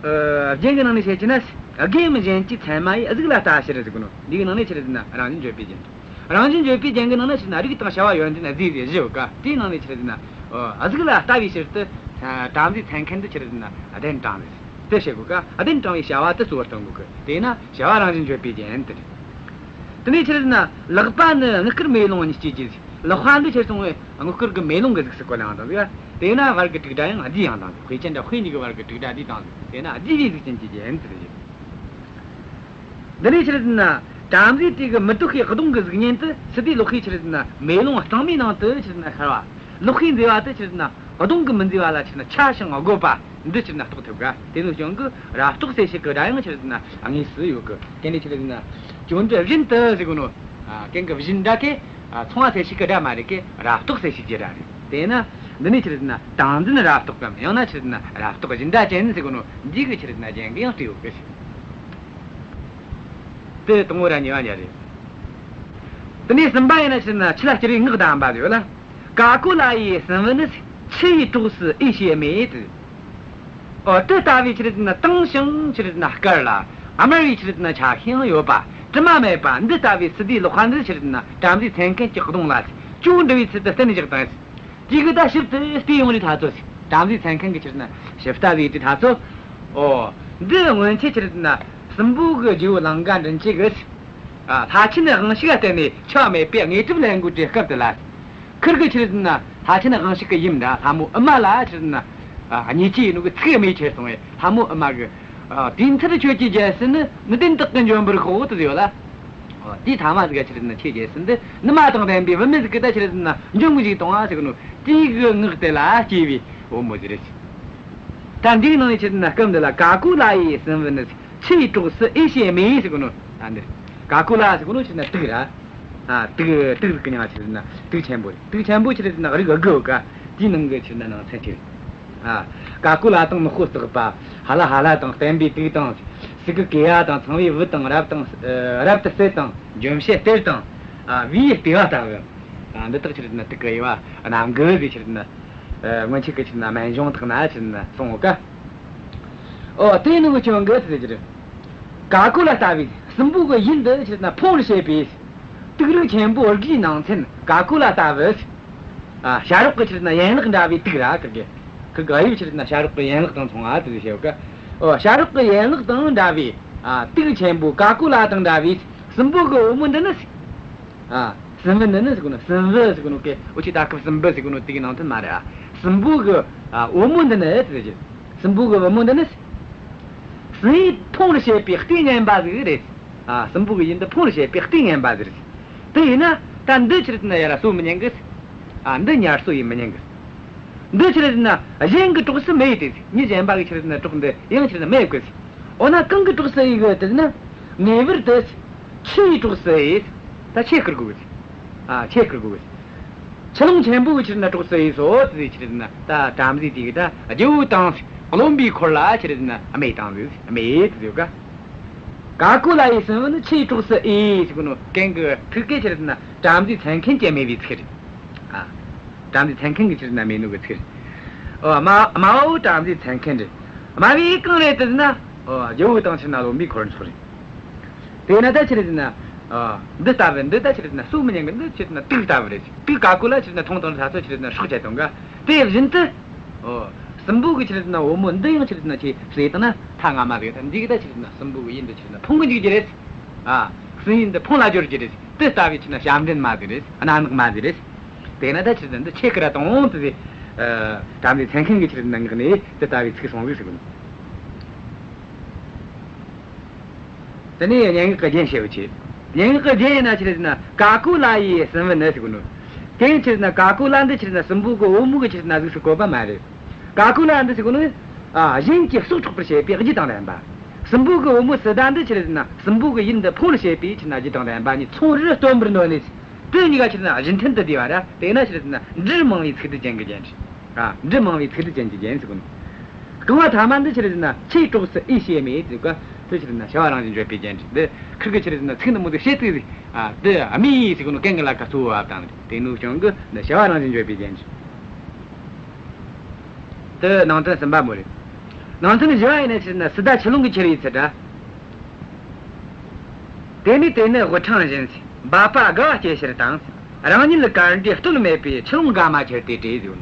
ཨ། རྒྱན་གྱི་ནང་ནས་བཤད་ཀྱི་ན། དགེ་འམ་གཞན་གྱི་མཚན་མ་ཡིས། གཟུགས་ལ་ལྟ་ཕྱིར་ཟེར་གོ་ནོ། འདི་གི་ནང་ནས་ཆི་རེད་ཟེར་ན་རང་བཞིན་བརྗོད་པའི་རྒྱན། རང་བཞིན་བརྗོད་པའི་རྒྱན་གྱི་ནང་ན་ཆི་རེད་ཟེར་ན་རིགས་དང་བྱ་བ་ཡོན་ཏན་རྫས་ཟེར་བཞི་ཡོད་ཀ། དེའི་ནང་ནས་ཆི་རེད་ཟེར་ན། ཨ། གཟུགས་ལ་ལྟ་བའི་ཕྱིར་དུ། ཨ། བྲམ་ཟེའི་མཚན་མཁན་དུ་ཆི་རེད་ཟེར་ན་གདན་དྲངས་ཟེར། དེ་བཤད་དགོས་ཀ། གདན་དྲངས་པའི་བྱ་བ་དེ་གཙོ་བོར་སྟོན་དགོས་ཀི། དེས་ན་བྱ་བ་རང་བཞིན་བརྗོད་པའི་རྒྱན་དེ་རེད། དེ་ནས་ཆི་རེད་ཟེར་ན་ལག་པ་ནི་དངུལ་དཀར་མེ་ལོང་གཉིས་སྐྱེས་ཀྱི། ལག་པ་འདི་ཆེར་སོང་བས་དངུལ་དཀར་གྱི་མེ་ལོང་གི་གཟུགས་སུ་བཀོད་ལ་ཡང་དང་ཟིག། དེས་ན་བར་གྱི་དྲུག་སྒྲ་ཡང་བསྡུས་ཡང་དང་ཟིག། དཔེ་ཅན་དང་དཔེ་གཉིས་ཀྱི་བར་གྱི་དྲུག་སྒྲ་བསྡུས་དང་ཟིག། དེས་ན་བསྡུས་པའི་གཟུགས་ཅན་གྱི་རྒྱན་དེ་རེད། འདི་ནས་ཆི་རེད་ཟེར་ན་བྲམ་ཟེ་དེ་གི་མི་ལྡོག་པའི་གདོང་གི་གཟུགས་བརྙན་དེ་སི་ཏཱའི་ལག་པའི་ཆི་རེད་ཟེར་ན་མེ་ལོང་གཙང་མའི་ནང་དུ་ཆི་རེད་ཟེར་ན་ཤར་བ། ལག་པའི་མཛེས་པ་དེ་ཆི་རེད་ཟེར་ན་གདོང་གི་མི་མཛེས་པ་ལ་ཆི་རེད་ཟེར་ན་ཆ་ཞིང་རྒོད་པ་འདི་ཆི་རེད་ཟེར་ན་རྟོགས་ཐུབ་ག། དེ་ནས་བྱུང་གི་རབ་རྟོག་གསལ་བྱེད་ཀྱི་སྒྲ་ཡང་ཆི་རེད་ཟེར་ན་དངོས་སུ་ཡོད་གི། དེ་ནས་ཆི་རེད་ཟེར་ན་ཅོ་འདྲི་བཞིན་དུ་ཟེར་གོ་ནོ། ཨ། གན་གི་བཞིན་སྒྲ་གི། ཨ། མཚུངས་པ་གསལ་བྱེད་ཀྱི་སྒྲ་མ་རེད་གི། རབ་རྟོག་གསལ་བྱེད་ཀྱི་སྒྲ་རེད། དེས་ན་འདི་ནས་ཆི་རེད་ཟེར་ན་དྭངས་འཛིན་རབ་རྟོག་གམ་ཡང་ན་ཆི་རེད་ཟེར་ན་རབ་རྟོག་བཞིན་སྒྲ་ཅན་ཟེར་གོ་ནོ། འདི་གི་ཆི་རེད་ཟེར་ན་རྒྱན་གི་ཡང་བྲིས་ཡོད་གི། དེ་དང་པོ་ར་གཉིས་པ་གཉིས་རེད། དེ་ནས་གསུམ་པ་ཡིན་ན་ཆི་རེད་ཟེར་ན་ཆུ་ལ་སྐྱུར་བའི་ངག་དང་ལྡན་པ་ཡོད་ལ། ཀ་ཀུ་ལ་ཡི་སྲིན་བུ་ནི། ཆུ་ཡི་གྲོགས་སུ་འོས་བྱས་མེད་དེ། ཨོ། དེ་ལྟ་བུའི་ཆི་རེད་ཟེར་ན་དྭངས་ཤིང་ཆི་རེད་ཟེར་ན་དཀར་ལ། དམར་བའི་ཆི་རེད་ཟེར་ན་ཆ་ཤས་ཡོད་པ། དྲི་མ་མེད་པ་འདི་ལྟ་བུའི་སི་ཏཱའི་ལག་པ་འདི་ཆི་རེད་ཟེར་ན་བྲམ་ཟེའི་མཚན་མཁན་གྱི་གདོང་ལ་ཅོ་འདྲི་བའི་ཚུལ་དུ་བསྟན་བཞག་དང་། དེ་གི་ད་ཞིབ་ཏུ་བལྟས་ཡོང་དུས་ད་ཚོ། བྲམ་ཟེའི་མཚན་མཁན་གྱི་ཆི་རེད་ཟེར་ན་ཞིབ་ལྟ་བྱས་དུས་ད་ཚོ། ཨོ། འདི་སྔོན་ཆད་ཆི་རེད་ཟེར་ན་སྲིན་པོ་གི་རྗེ་བོ་ལང་ཀ་མགྲིན་བཅུ་གིས། ཨ། ལྷ་ཆེན་དབང་ཕྱུག་ག་བསྟན་ནས་འཆི་བ་མེད་པའི་དངོས་གྲུབ་ལེན་དགོས་དུས་སྐབས་དེ་ལ། ཁིར་གི་ཆི་རེད་ཟེར་ན་ལྷ་ཆེན་དབང་ཕྱུག་གི་ཡུམ་ར་ལྷ་མོ་ཨུ་མ་ལ་ཆི་རེད་ཟེར་ན། ཨ། བརྙས་བཅོས་ཡིན་ནོ་གི་ཚིག་སྨྲས་ཁྱེར་སོང་བས་ལྷ་མོ་ཨུ་མ་གིས། ཨ། དུས་མཐར་ཁྱོད་ཀྱི་རྒྱལ་སྲིད་ནི། ནུས་ལྡན་དག་གིས་འཇོམས་པར་ཤོག་དེ་ཟེར་བ་ལ། ཨ། དེའི་ཐ་མ་ཟིག་ག་ཆི་རེད་ཟེར་ན་ཁྱེད་རྒྱལ་སྲིད་འདི་ནུ་མ་དང་ལྡན་པའི་བུད་མེད་ཟིག་གིས་ད་ཆི་རེད་ཟེར་ན་འཇོམས་གི་ཅིག་གཏོང་ང་ཟེར་གི་ནོ། དེའི་གི་ངག་དེ་ལ་སྐྱེས་པའི་བུ་མོ་ཟིག་རེད། ད་འདིའི་ནང་ནས་ཆི་རེད་ཟེར་ན་སྐབས་འདི་ལ་ཀ་ཀུ་ལ་ཡི་སྲིན་བུ་ནི། ཆུ་ཡི་གྲོགས་སུ་འོས་བྱས་མེད་ཟེར་གི་ནོ། ད་འདིར་ཀ་ཀུ་ལ་ཟེར་གི་ནོ་ཆི་རེད་ཟེར་ན་དུག་ར། ཨ། དུག་དུག་ཟིག་གི་མྱིང་ང་ཆི་རེད་ཟེར་ན་དུག་ཆེན་པོ་རེད། དུག་ཆེན་པོ་ཆི་རེད་ཟེར་ན་རིགས་དགུ་ཡོད་ཀ། དེའི་ནང་གི་ཆི་རེད་ཟེར་ན་ནང་ཚན་གཅིག་རེད། ཨ། ཀ་ཀུ་ལ་དང་ནག་པོ་སྟག་པ། ཧ་ལ་ཧ་ལ་དང་བརྟན་པའི་དུག་དང་། སི་ཀུ་ཀེ་ཡ་དང་ཚངས་པའི་བུ་དང་། རབ་དང་། ཨ། རབ་ཏུ་སད་དང་ལྗོན་ཤིང་གཏེར་དང་། ཨ། བེའུའི་ལྟེ་བ་ལྟ་བུ། ཨ། འདི་དག་ཆི་རེད་ཟེར་ན་དུག་གི་དབྱེ་བ་རྣམས་གི་ཟེར། ཆི་རེད་ཟེར་ན། ཨ། སྔོན་ཆད་ཀྱི་ཆི་རེད་ཟེར་ན་སྨན་གཞུང་དག་ན་ཆི་རེད་ཟེར་ན་གསུངས་ཡོད་ཀ། ཨོ། དེ་ནི་འུ་ཅག་གིས་ཟེར་གྱི་རེད། ཀ་ཀུ་ལ་ལྟ་བུའི་སྲིན་པོ་གི་ཡུལ་འདི་ཆི་རེད་ཟེར་ན་ཕུང་བར་བྱེད་པའི་དུག་རིགས་ཆེན་པོ་དགུའི་ནང་ཚན་ཀ་ཀུ་ལ་ལྟ་བུ། ཨ། བྱ་རོག་གི་ཆི་རེད་ཟེར་ན་ཡན་ལག་འདྲ་བའི་དུག་ར། ཁིར་གི། ཁིར་གི་དབྱིབས་ཆི་རེད་ཟེར་ན་བྱ་རོག་གི་ཡན་ལག་དང་མཚུངས་པ་དེ་བྱེད་ཀ། ཨོ། བྱ་རོག་གི་ཡན་ལག་དང་འདྲ་བའི། ཨ། དུག་ཆེན་པོ་ཀ་ཀུ་ལ་དང་འདྲ་བའི་སྲིན་པོ་གི་བུ་མོ་འདི་ནི། ཨ། སྲིན་བུ་འདི་ནི་ཟེར་གོ་ནོ། སྲིན་བུ་ཟེར་གོ་ནོ་གི་འུ་ཅག་ད་སྐབས་སྲིན་བུ་ཟེར་གོ་ནོ་དེ་གི་ནང་དོན་མ་རེད། ཨ། སྲིན་པོ་གི། ཨ། བུ་མོ་འདི་ནི་ཟེར་གྱི། སྲིན་པོ་གི་བུ་མོ་འདི་ནི། སྲིན་ཡུལ་ཕུང་བར་བྱེད་པའི་ལྟེ་ངན་པ་ཟིག་རེད། ཨ། སྲིན་པོ་གི་ཡུལ་འདི་ཕུང་བར་བྱེད་པའི་ལྟེ་ངན་པ་ཟིག་རེད། དེ་ཡིན་ན་ད་འདི་ཆི་རེད་ཟེར་ན་ཡར་གསོ་མི་ཉན་གི། ཨ། འདི་ཡར་གསོ་ཡེ་མི་ཉན་གི། འདི་ཆི་རེད་ཟེར་ན་གཞན་གྱིས་དཀྲོགས་སུ་མེད་དེ། མི་གཞན་པ་གིས་ཆི་རེད་ཟེར་ན་དཀྲོགས་འདི་ཡང་ཆི་རེད་ཟེར་ན་མེད་གི། འོ་ན་གང་གིས་དཀྲོགས་སུ་ཡེ་གི་དེ་ན། ངེས་པར་དུ་ཆུ་ཡིས་དཀྲོགས་སུ་ཡེ། ད་ཆུ་བསྐུར་དགོས་གི། ཨ། ཆུ་བསྐུར་དགོས་གི། ཆུ་ཀླུང་ཆེན་པོ་གིས་ཆི་རེད་ཟེར་ན་དཀྲོགས་སུ་ཡེ་སོ་དེ་ཆི་རེད་ཟེར་ན། ད་བྲམ་ཟེ་དེ་གིས་ད་རྒྱལ་པོ་དང་བློན་པོའི་འཁོར་ལ་ཆི་རེད་ཟེར་ན་སྨྲས་བཏང་ཟིག། སྨྲས་དེ་ཟེར་ག། ཀ་ཀུ་ལ་ཡི་སྲིན་བུ་ནི་ཆུ་ཡིས་དཀྲོགས་སུ་ཡེ་ཟེར་གོ་ནོ་གན་གི་ཐུག་གི་ཆི་རེད་ཟེར་ན་བྲམ་ཟེ་མཚན་མཁན་གྱིས་སྨྲས་པའི་ཚིག་རེད། ཨ། བྲམ་ཟེ་མཚན་མཁན་གྱིས་ཆི་རེད་ཟེར་ན་སྨྲས་ནོ་གི་ཚིག་རེད། ཨོ། དམའ། དམའ་བོ་བྲམ་ཟེ་མཚན་མཁན་རེད། དམའ་བོ་གང་རེད་ཟེར་ན། ཨོ། རྒྱལ་པོ་དང་ཆི་རེད་ཟེར་ན་བློན་པོའི་འཁོར་ཚོགས་རེད། དེས་ན་ད་ཆི་རེད་ཟེར་ན། ཨ། འདི་ལྟ་བུ་འདི་ད་ཆི་རེད་ཟེར་ན་གསོ་མི་ཉན་གི། འདི་ཆི་རེད་ཟེར་ན་དུག་ལྟ་བུ་རེད། དུག་ཀ་ཀུ་ལ་ཆི་རེད་ཟེར་ན་འཐུང་བཏང་ན་ད་ཚོ་ཆི་རེད་ཟེར་ན་སྲོག་བཅད་བཏང་ག། དེ་བཞིན་དུ། ཨོ། སྲིན་པོ་གི་ཆི་རེད་ཟེར་ན་བུ་མོ་འདི་ཡང་ཆི་རེད་ཟེར་ན་ཆི་ཟོས་བཏང་ན་ད་ང་མ་ཟོས། ད་འདི་གི་ད་ཆི་རེད་ཟེར་ན་སྲིན་པོ་གི་ཡུལ་འདི་ཆི་རེད་ཟེར་ན་ཕུང་གི་འཇུག་རྒྱུ་རེད། ཨ། སྲིན་ཡུལ་འདི་ཕུང་ལ་སྦྱོར་རྒྱུ་རེད། དེ་ལྟ་བུའི་ཆི་རེད་ཟེར་ན་ཞབས་འདྲེན་མ་ཟིག་རེད། གནམ་ནག་མ་ཟིག་རེད། དེས་ན་ད་ཆི་རེད་ཟེར་ན་འདི་ཆུ་བསྐུར་ར་བཏང་འོང་དེ་ཟེར། ཨ། བྲམ་ཟེ་མཚན་མཁན་གྱི་ཆི་རེད་ཟེར་ན་ངག་ནས་དེ་ལྟ་བུའི་ཚིག་གསུངས་ཟིག་ཟེར་གི། དེ་ནས་སྙན་ངག་གི་རྒྱན་བཤད་པ་བྱེད། སྙན་ངག་གི་རྒྱན་ཡིན་ན་ཆི་རེད་ཟེར་ན་ཀ་ཀུ་ལ་ཡི་སྲིན་བུ་ནི་ཟེར་གོ་ནོ། དེ་ཆི་རེད་ཟེར་ན་ཀ་ཀུ་ལ་འདི་ཆི་རེད་ཟེར་ན་སྲིན་པོ་གི་བུ་མོ་གི་ཆི་རེད་ཟེར་ན་གཟུགས་སུ་བཀོད་པ་མ་རེད། ཀ་ཀུ་ལ་འདི་ཟེར་གོ་ནོ། ཨ། གཞན་གྱི་སྲོག་འཕྲོག་པར་བྱེད་པའི་རྒྱུ་དང་ལྡན་པ། སྲིན་པོ་གི་བུ་མོ་སི་ཏཱ་འདི་ཆི་རེད་ཟེར་ན་སྲིན་པོ་གི་ཡུལ་འདི་ཕུང་བར་བྱེད་པའི་ཆི་རེད་ཟེར་ན་རྒྱུ་དང་ལྡན་པ་གཉིས་མཚུངས་རེར་སྟོན་པར་འདོད་ནས། དེ་གཉིས་ཀ་ཆི་རེད་ཟེར་ན་གཞི་མཐུན་དུ་བསྡུས་པ་ར། དེས་ན་ཆི་རེད་ཟེར་ན་འབྲུ་མང་བའི་ཚིག་སྡུད་ཅན་གྱི་རྒྱན་རེད། ཨ། འབྲུ་མང་བའི་ཚིག་སྡུད་ཅན་གྱི་རྒྱན་ཟེར་གོ་ནོ། རྐང་པ་ཐ་མ་འདི་ཆི་རེད་ཟེར་ན་ཆུ་ཡིས་དཀྲོགས་སུ་ཡེ་ཞེས་སྨྲས་ཟེར་ག། དེ་ཆི་རེད་ཟེར་ན་བྱ་བ་རང་བཞིན་བརྗོད་པའི་རྒྱན་རེད། འདི་ཁིར་གི་ཆི་རེད་ཟེར་ན་ཚིག་འདི་མོ་དེ་བཤད་དུས། ཨ། འདི་སྨྲས་ཟེར་གོ་ནོ་གན་གི་ལ་ཀ་གཙོ་བོ་བབས་བཏང་རེད། དེ་ནོ་ཀྱང་གི་འདི་བྱ་བ་རང་བཞིན་བརྗོད་པའི་རྒྱན་རེད། དེ་ནང་དོན་གསུམ་པ་མོ་རེད། ནང་དོན་བཞི་བ་ཡིན་ན་ཆི་རེད་ཟེར་ན་སི་ཏཱ་ཆུ་ཀླུང་གི་ཁྱེར་བའི་ཚུལ་ར། དེ་ནས་དེ་ནི་དབུ་འཕྲང་བཞིན། འབབ་པ་དགའ་བ་སྐྱེད་ཕྱིར་དང་། རང་ཉིད་དཀར་འདྲའི་སྟོད་སྨད་པའི་ཆུ་ཀླུང་དགའ་མ་ཁྱེར་ཏེ་བྲོས་ཟེར།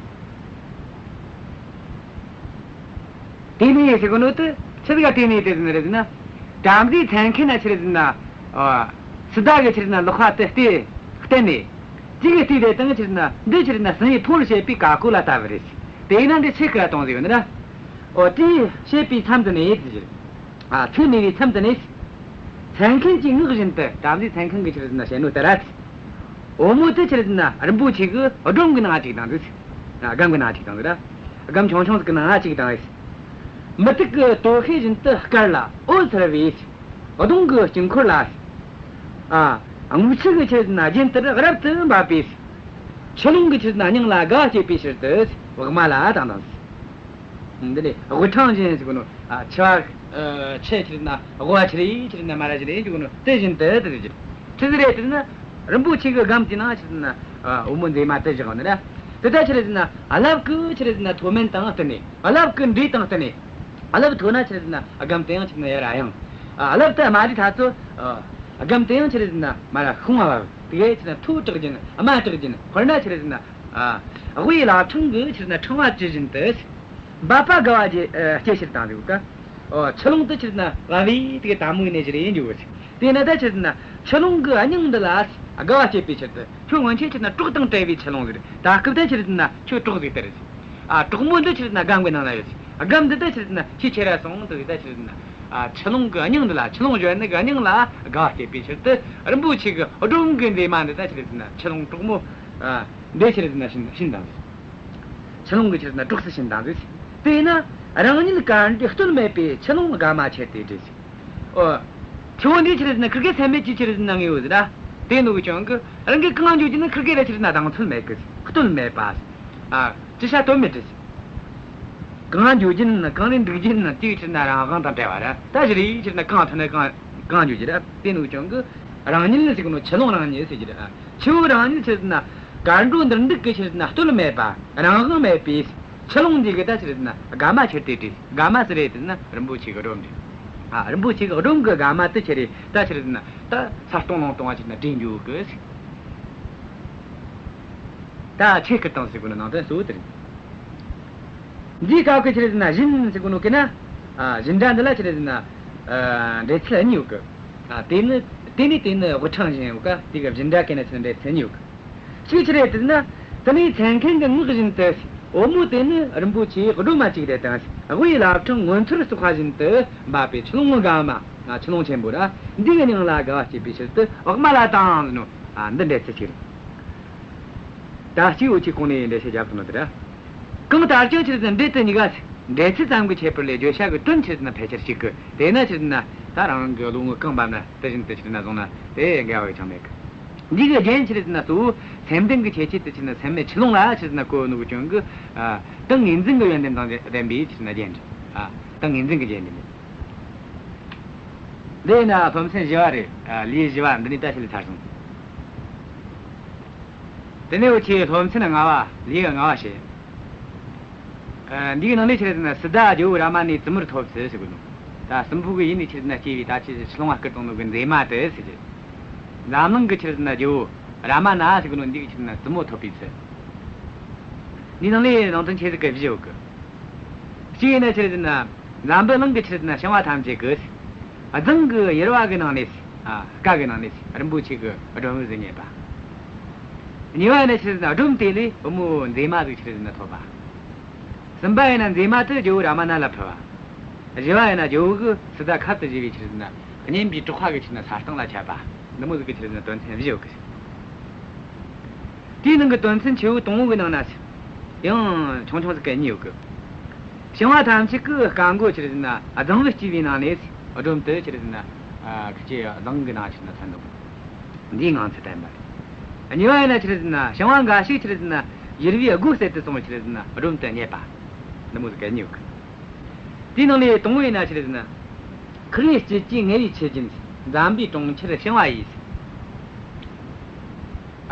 དེ་ནས་ཟེར་གོ་ནོ་དེ་ཆི་ཟིག་ག་དེ་ནས་དེ་ཟེར་ནི་རེད་ཟེར་ན། བྲམ་ཟེ་མཚན་མཁན་ན་ཆི་རེད་ཟེར་ན། ཨ། སི་ཏཱ་གི་ཆི་རེད་ཟེར་ན་ལག་པ་དེ་སྟེ་བསྟན་ནས། གཅིག་གི་སྟེ་དེ་དང་ཆི་རེད་ཟེར་ན་འདི་ཆི་རེད་ཟེར་ན་སྲིན་ཡུལ་ཕུང་བར་བྱེད་པའི་ཀ་ཀུ་ལ་ལྟ་བུ་རེད། དེས་ན་འདི་ཆུ་བསྐུར་ར་བཏང་ཟེར་ཡོད་ནི་ར། ཨོ། དེ་བཤད་པའི་མཚམས་དེ་ནས་ཟེར། ཨ། ཚིག་སྨྲས་པའི་མཚམས་དེ་ནས། མཚན་མཁན་གྱི་ངག་བཞིན་དུ། བྲམ་ཟེ་མཚན་མཁན་གྱིས་ཆི་རེད་ཟེར་ན་བཤད་ནོ་ལྟར་ར། བུ་མོ་དེ་ཆི་རེད་ཟེར་ན་རིན་པོ་ཆེ་གི་སྒྲོམ་གྱི་ནང་བཅུག་བཏང་ཟིག། ཨ། སྒམ་གྱི་ནང་བཅུག་བཏང་ཟིག་ར། སྒམ་ཆུང་ཆུང་ཟིག་གི་ནང་བཅུག་བཏང་ཟིག། མུ་ཏིག་གི་དོ་ཤལ་བཞིན་དུ་དཀར་ལ་འོད་འཚེར་བའི་གདོང་གི་དཀྱིལ་འཁོར་ལ། ཨ། རྔུལ་ཆུ་གི་ཆི་རེད་ཟེར་ན་རྒྱུན་ལྟར་རབ་ཏུ་འབབ་པའི་ཆུ་ཀླུང་གི་ཆི་རེད་ཟེར་ན་སྙིང་ལ་དགའ་བ་སྐྱེད་པའི་ཕྱིར་དུ་བག་མ་ལ་བཏང་བཏང་ཟིག། འདི་ནི་དབུ་འཕྲང་བཞིན་ཟེར་གོ་ནོ། ཨ། ཆུ་བ། ཨ། ཆུ་ཆི་རེད་ཟེར་ན་དབུ་བ་ཆི་རེད་ཆི་རེད་ཟེར་ན་མ་ར་ཆི་རེད་ཟེར་གོ་ནོ་དེ་བཞིན་དུ་དེ་ཟེར་གྱི། ཆི་ཟིག་རེད་ཟེར་ན། རིན་པོ་ཆེ་གི་སྒམ་གྱི་ནང་ཆི་རེད་ཟེར་ན། ཨ། བུ་མོ་མཛེས་མ་དེ་བཞག་ནི་ར། དེ་ལྟར་ཆི་རེད་ཟེར་ན་རླབས་ཀྱི་ཆི་རེད་ཟེར་ན་མཐོ་དམན་དང་བསྟུན་ནས། རླབས་ཀྱི་འབྲས་དང་བསྟུན་ནས། རླབས་མཐོ་ན་ཆི་རེད་ཟེར་ན་སྒམ་དེ་ཡང་ཆི་རེད་ཟེར་ན་ཡར་ཡང་། ཨ། རླབས་དེ་དམའ་དུས་ཐ་ཚོ། ཨ། སྒམ་དེ་ཡང་ཆི་རེད་ཟེར་ན་མར་ཤོང་བ་བབ། དེ་གས་ཆི་རེད་ཟེར་ན་མཐོ་དྲགས་ཀྱིན་དམའ་དྲགས་ཀྱིན། དཔེར་ན་ཆི་རེད་ཟེར་ན། ཨ། དབུས་ལ་ཕྲེང་གི་ཆི་རེད་ཟེར་ན་ཕྲེང་བ་ཇི་བཞིན་དུ། འབབ་པ་དགའ་བ་སྐྱེད་ཕྱིར་དང་ཟེར་ག། ཨོ། ཆུ་ཀླུང་དེ་ཆི་རེད་ཟེར་ན་བབ་བས་དེ་ག་དལ་མོ་ནས་ཞི་རེ་འཇུག་གི། དེས་ན་ད་ཆི་རེད་ཟེར་ན་ཆུ་ཀླུང་གི་སྙིང་འདི་ལ་དགའ་བ་སྐྱེད་པའི་ཕྱིར་དུ། ཁྱོད་སྔོན་ཆད་ཆི་རེད་ཟེར་ན་གྲོགས་དང་བྲལ་བའི་ཆུ་ཀླུང་ཟེར། ད་སྐབས་དེ་ཆི་རེད་ཟེར་ན་ཁྱོད་གྲོགས་ཟིག་སྟེར། ཨ། གྲོགས་མོ་འདི་ཆི་རེད་ཟེར་ན་སྒམ་གི་ནང་ན་ཡོད། སྒམ་འདི་ད་ཆི་རེད་ཟེར་ན་ཁྱོད་ཁྱེར་ར་སོང་དེ་ཟེར། ད་ཆི་རེད་ཟེར་ན། ཨ། ཆུ་ཀླུང་གི་སྙིང་འདི་ལ། ཆུ་ཀླུང་གཞོན་ནུ་གི་སྙིང་ལ་དགའ་བ་སྐྱེད་པའི་ཕྱིར་དུ། རིན་པོ་ཆེ་གི་སྒྲོམ་གྱི་མཛེས་མ་འདི་ད་ཆི་རེད་ཟེར་ན་ཆུ་ཀླུང་གྲོགས་མོ། ཨ། འདི་ཆི་རེད་ཟེར་ན་བྱིན་བྱིན་བཏང་ཟིག། ཆུ་ཀླུང་གི་ཆི་རེད་ཟེར་ན་གྲོགས་སུ་བྱིན་བཏང་ཟིག། དེས་ན་རང་ཉིད་དཀར་འདྲའི་སྟོད་སྨད་པའི་ཆུ་ཀླུང་དགའ་མ་ཁྱེར་ཏེ་བྲོས་ཟིག། ཨོ། ཆུ་བོ་འདི་ཆི་རེད་ཟེར་ན་ཁིར་གེ་ཚད་མེད་ཀྱི་ཆི་རེད་ཟེར་ན་ངེས་ཡོད་ཟེར་ར། དེ་ནོ་གི་ཀྱང་གི་རང་གི་གང་འཇུག་གི་ནི་ཁིར་གེ་ར་ཆི་རེད་ཟེར་ན་གདེང་ཚོད་མེད་གི། སྟོད་སྨད་པ། ཨ། ཅི་བྱ་གཏོལ་མེད་བྲོས་ཟིག། གང་འགྱོ་རྒྱུ་ན་གང་ལས་འདུག་རྒྱུ་ན་དེ་ཕྱིར་ན་རང་དབང་དང་བྲལ་བ་ར། ད་ཕྱིར་ཡིན་ཕྱིར་ན་གང་ཐོན་ན་གང་གང་འགྱོ་རྒྱུ་ར། དེ་ནུ་ཅང་གི་རང་ཉིད་ཟེར་གི་ནོ་ཆུ་ཀླུང་རང་ཉིད་ཟེར་གི་ར། ཆུ་བོ་རང་ཉིད་ཕྱིར་ན་གར་འགྲོ་འདིར་འདུག་གི་ཕྱིར་ན་རྟོལ་མེད་པ་རང་དབང་མེད་པའི་ཆུ་ཀླུང་འདི་གི་ད་ཕྱིར་ན་དགའ་མ་ཆེར་དེ་དྲིས། དགའ་མ་ཟེར་རེད་དེ་ན་རིན་པོ་ཆེ་གི་སྒྲོམ་རེད། ཨ་རིན་པོ་ཆེ་གི་སྒྲོམ་གི་དགའ་མ་དེ་ཆེ་རེད། ད་ཕྱིར་ན་ད་ས་སྟོང་ལུང་སྟོང་བ་ཕྱིར་ན་དྲིས་འགྱོ་གི་ཟེར། ད་ཆེ་ཁུར་དང་ཟེར་གོ་ནི་ནང་དོན་གཙོ་བོ་དེ་རེད། འདིའི་སྐབས་ཀྱི་ཆི་རེད་ཟེར་ན་བཞིན་ཟེར་གོ་ནོ་གི་ན། ཨ་བཞིན་སྒྲ་འདི་ལ་ཆི་རེད་ཟེར་ན། ཨ་འགྲེལ་ཚུལ་གཉིས་ཡོད་གི། ཨ་དེ་ནི་དེ་ནི་དེ་ནི་དབུ་ཕྲེང་བཞིན་ཡོད་ག། དེ་གི་བཞིན་སྒྲ་གི་ན་ཆི་རེད་འགྲེལ་ཚུལ་གཉིས་ཡོད་གི། གཅིག་ཆི་རེད་ཟེར་ན། དེ་ནི་མཚན་མཁན་གྱི་ངག་བཞིན་དུ། འོལ་མོ་དེ་ནི་རིན་པོ་ཆེའི་སྒྲོམ་མ་གཅིག་རེད་དང་། དབུའི་བླ་བྲང་ངོ་མཚར་སོགས་པ་བཞིན་དུ་འབབ་པའི་ཆུ་ཀླུང་དགའ་མ། ཆུ་ཀླུང་ཆེན་པོ་ར། འདི་གི་མྱིང་ལ་དགའ་བ་སྐྱེད་པའི་ཕྱིར་དུ་འོག་མ་ལ་དང་ཟེར་ནོ། ཨ་འདི་འགྲེལ་ཚུལ་གཅིག་རེད། ད་གཅིག་འོ་ཆི་གོང་ནས་འགྲེལ་བཤད་རྒྱབ་ཐུབ་ནོ་དེ་ར། གང་ལྟར་ཀྱང་ཆི་རེད་ཟེར་ན་འགྲེལ་དེ་གཉིས་ཀ་འགྲེལ་ཚུལ་ཙམ་གྱི་ཁྱད་པར་ལས་བརྗོད་བྱ་གི་དོན་ཆི་རེད་ཟེར་ན་ཕལ་ཆེར་གཅིག་གི། དེས་ན་ཆི་རེད་ཟེར་ན་ད་རང་གི་བློ་ངོར་གང་བབ་ན་དེ་བཞིན་དུ་ཆི་རེད་ཟེར་ན་བཟུང་ན་དེ་འགལ་བ་ཡོད་ཅང་མེད་གི། འདི་གི་རྒྱན་ཆི་རེད་ཟེར་ན་གཙོ་བོ་སེམས་ལྡན་གྱི་ཁྱད་ཆོས་དེ་ཆི་རེད་ཟེར་ན་སེམས་མེད་ཆུ་ཀླུང་ལ་ཆི་རེད་ཟེར་ན་གོ་ནོ་གི་ཅང་གི། ཨ་ཏིང་ངེ་འཛིན་གྱི་ཡོན་ཏན་དང་ལྡན་པའི་ཆི་རེད་ཟེར་ན་རྒྱན་རེད། ཨ་ཏིང་ངེ་འཛིན་གྱི་རྒྱན་རེད། འདི་ཡིན་ན་སློབ་ཚན་བཞི་བ་རེད། ཨ་ལེའུ་བཞི་བ་འདི་ནས་ད་ཕྱི་ལ་ཚར་སོང་། དེ་ནས་འུ་ཆོས་སློབ་ཚན་ལྔ་བ་ལེའུ་ལྔ་བ་བཤད། ཨ་འདིའི་ནང་ནས་ཆི་རེད་ཟེར་ན་སཱི་ཏཱ་ཇོ་བོ་རཱ་མ་ནའི་བཙུན་མོར་ཐོབ་ཟེར་ཟེར་གི་འདུག། ད་སྲིན་པོ་གི་ཡུལ་ནས་ཆི་རེད་ཟེར་ན་སྐྱེས་པའི་ད་ཆི་ཆུ་ཀླུང་བ་བསྐུར་བཏང་ནོ་གི་མཛེས་མ་དེ་ཟེར་གི། འཛམ་གླིང་གི་ཆི་རེད་ཟེར་ན་ཇོ་བོ་རཱ་མ་ན་ཟེར་གི་ནོ་འདི་གི་ཆི་རེད་ཟེར་ན་བཙུན་མོ་ཐོབ་པའི་ཚུལ། འདིའི་ནང་ནས་ནང་དོན་ཆེ་ཟིག་གི་བཞི་ཡོད་གི། གཅིག་ཡིན་ན་ཆི་རེད་ཟེར་ན། འཛམ་བུ་གླིང་གི་ཆི་རེད་ཟེར་ན་ཞིང་བ་ཐམས་ཅད་ཀྱི། རྫིང་གི་ཡུར་བ་གི་ནང་ནས། ཨ་སྐད་གི་ནང་ནས་རིན་པོ་ཆེ་གི་སྒྲོམ་བུ་ཟིག་རྙེད་པ། གཉིས་པ་ཡིན་ན་ཆི་རེད་ཟེར་ན་སྒྲོམ་དེ་ལས་བུ་མོ་མཛེས་མ་ཟིག་ཆི་རེད་ཟེར་ན་ཐོབ་པ། གསུམ་པ་ཡིན་ན་མཛེས་མ་དེ་ཇོ་བོ་རཱ་མ་ན་ལ་ཕུལ་བ། བཞི་བ་ཡིན་ན་ཇོ་བོ་གི་སཱི་ཏཱ་ཁབ་ཏུ་བཞེས་པའི་ཆི་རེད་ཟེར་ན་གཉེན་པོའི་གྲོགས་པ་གི་ཆི་རེད་ཟེར་ན་ས་སྟེང་ལ་ཁྱབ་པ། འདི་མོ་ཟིག་གི་ཆི་རེད་ཟེར་ན་དོན་ཚན་བཞི་ཡོད་གི། དེའི་ནང་གི་དོན་ཚན་ཆེ་བོ་དང་བོ་གི་ནང་ན། ཡང་ཆུང་ཆུང་ཟིག་གི་གཉིས་ཡོད་གི། ཞིང་བ་ཐམས་ཅད་ཀྱི་སྐད་མགོ་ཆི་རེད་ཟེར་ན་རྫིང་བུ་སྐྱེས་པའི་ནང་ནས་སྒྲོམ་དུ་ཆི་རེད་ཟེར་ན་ཁི་ཆོའི་རྫིང་གི་ནང་ཆི་རེད་ཟེར་ན་ཐོན་འདུག། འདིའི་ངང་ཚུལ་བསྟན་པ་རེད། གཉིས་པ་ཡིན་ན་ཆི་རེད་ཟེར་ན་ཞིང་བ་འགའ་ཞིག་ཆི་རེད་ཟེར་ན་ཡུར་བུའི་སྒོ་བསལ་དུ་སོང་བ་ཆི་རེད་ཟེར་ན་སྒྲོམ་དུ་རྙེད་པ། འདི་མོ་ཟིག་གི་གཉིས་ཡོད་གི། དེའི་ནང་ལས་དང་བོ་ཡིན་ན་ཆི་རེད་ཟེར་ན། ཁུ་རུའི་སྐྱེད་ཀྱི་ངལ་བའི་ཆུ་རྒྱུན། འཛམ་བུའི་གྲོང་ཁྱེར་ཞིང་བ་ཡིས།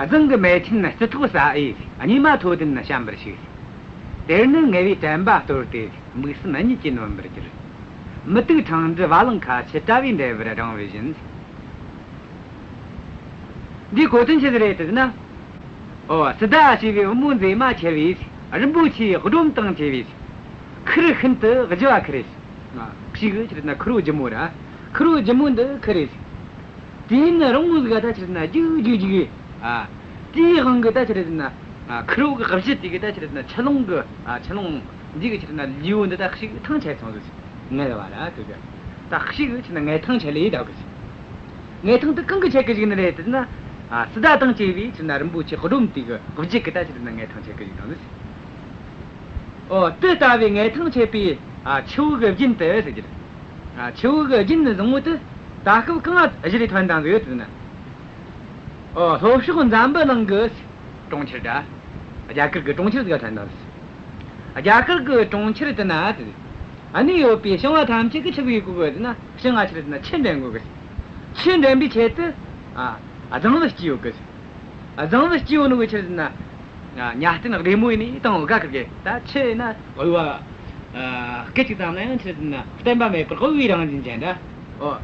རྫིང་གི་མལ་ཆེན་རྩི་ཐོག་ཟ་ཨེ། གཉིད་མ་ཐོ་ལྡན་བྱམས་པར་ཞིག། དེར་ནི་ངལ་བའི་དྲན་པ་སྟོར་ཏེ། མིག་སུམ་གཉིད་ཀྱིས་ནོན་པར་གྱུར། མུ་ཏིག་ཕྲེང་འབྲི་བ་ལང་ཁ་ཆུ་བྲལ་བའི་འགྲེལ་པར་བགྲང་བའི་བཞིན། འདིའི་གོ་དོན་ཆི་ཟིག་རེད་ཟེར་ན། ཨོ་སཱི་ཏཱ་ཞེས་པའི་བུ་མོ་མཛེས་མ་ཆེ་བས། རིན་པོ་ཆེའི་སྒྲོམ་དང་བཅས་པས། ཁུར་ཤིན་ཏུ་ལྗི་བ་ཁུར་རེད། ཨ་ཞིག་གི་ཆི་རེད་ཟེར་ན་ཁུར་བོ་ལྗི་མོ་ར། ཁུར་བོ་ལྗི་མོ་འདི་ཁུར་རེད། དུས་ཡུན་རིང་མོ་ཟིག་ག་ད་ཆི་རེད་ཟེར་ན་རྒྱུག་རྒྱུག་རྒྱུག་གི། ཨ་དེའི་དབང་གིས་ད་ཆི་རེད་ཟེར་ན། ཨ་ཁུར་བོ་གི་གཞི་དེ་གི་ད་ཆི་རེད་ཟེར་ན་ཆུ་ཀླུང་གི། ཨ་ཆུ་ཀླུང་འདི་གི་ཆི་རེད་ཟེར་ན་ལུས་པོ་འདི་ད་ཞིག་ཐང་ཆད་སོང་ཟིག། ངལ་བ་ར་དེ་གི། ད་ཞིག་གི་ཆི་རེད་ཟེར་ན་ངལ་ཐང་ཆད་ལེ་ད་གི། ངལ་ཐང་དེ་གང་གིས་ཆད་གི་བཞག་ནི་རེད་ཟེར་ན། ཨ་སཱི་ཏཱ་དང་བཅས་པའི་ཆི་རེད་ཟེར་ན་རིན་པོ་ཆེ་སྒྲོམ་དེ་གི་བརྒྱུད་གི་ད་ཆི་རེད་ཟེར་ན་ངལ་ཐང་ཆད་གི་བཞག་ནི་རེད། ཨོ་དེ་ལྟ་བུའི་ངལ་ཐང་ཆད་པའི། ཨ་ཆུ་བོ་གི་རྒྱུན་དེ་ཟེར་གྱི་རེད། ཨ་ཆུ་བོ་གི་རྒྱུན་བཟང་བོ་དེ་ད་སྐབས་གང་ང་གཞི་རེ་ཐོན་དང་ཟིག་ཡོད་ཟེར་ན། ཨོ་ལྷོ་ཕྱོགས་འཛམ་བུ་གླིང་གི་གྲོང་ཁྱེར་ད། རྒྱ་གར་གི་གྲོང་ཁྱེར་ཟིག་ཐོན་དང་ཟིག། རྒྱ་གར་གི་གྲོང་ཁྱེར་དེ་ན་ཟེར། ཨ་ནི་ཡོད་པའི་ཞིང་བ་ཐམས་ཅད་ཀྱི་ཆི་ཟིག་དགོས་གི་ཟེར་ན། ཞིང་ང་ཆི་རེད་ཟེར་ན་ཆུ་འདྲེན་དགོས་གི་ཟེར། ཆུ་འདྲེན་པའི་ཆེད་དུ། ཨ་རྫིང་བུ་སྐྱེས་ཡོད་གི་ཟེར། རྫིང་བུ་སྐྱེས་ཡོད་ནོ་གི་ཆི་རེད་ཟེར་ན། ཉ་རྟེན་བདེ་མོ་ཡིན་ནི་དང་དགའ་གི་གི། ད་ཆུ་ཡིན་ན་གཡུ་བ་སྐད་ཅིག་ཙམ་ན་ཡང་ཆི་རེད་ཟེར་ན་བརྟན་པ་མེད་པར་གཡུ་བའི་རང་བཞིན་ཅན་འདྲ། ཨོ།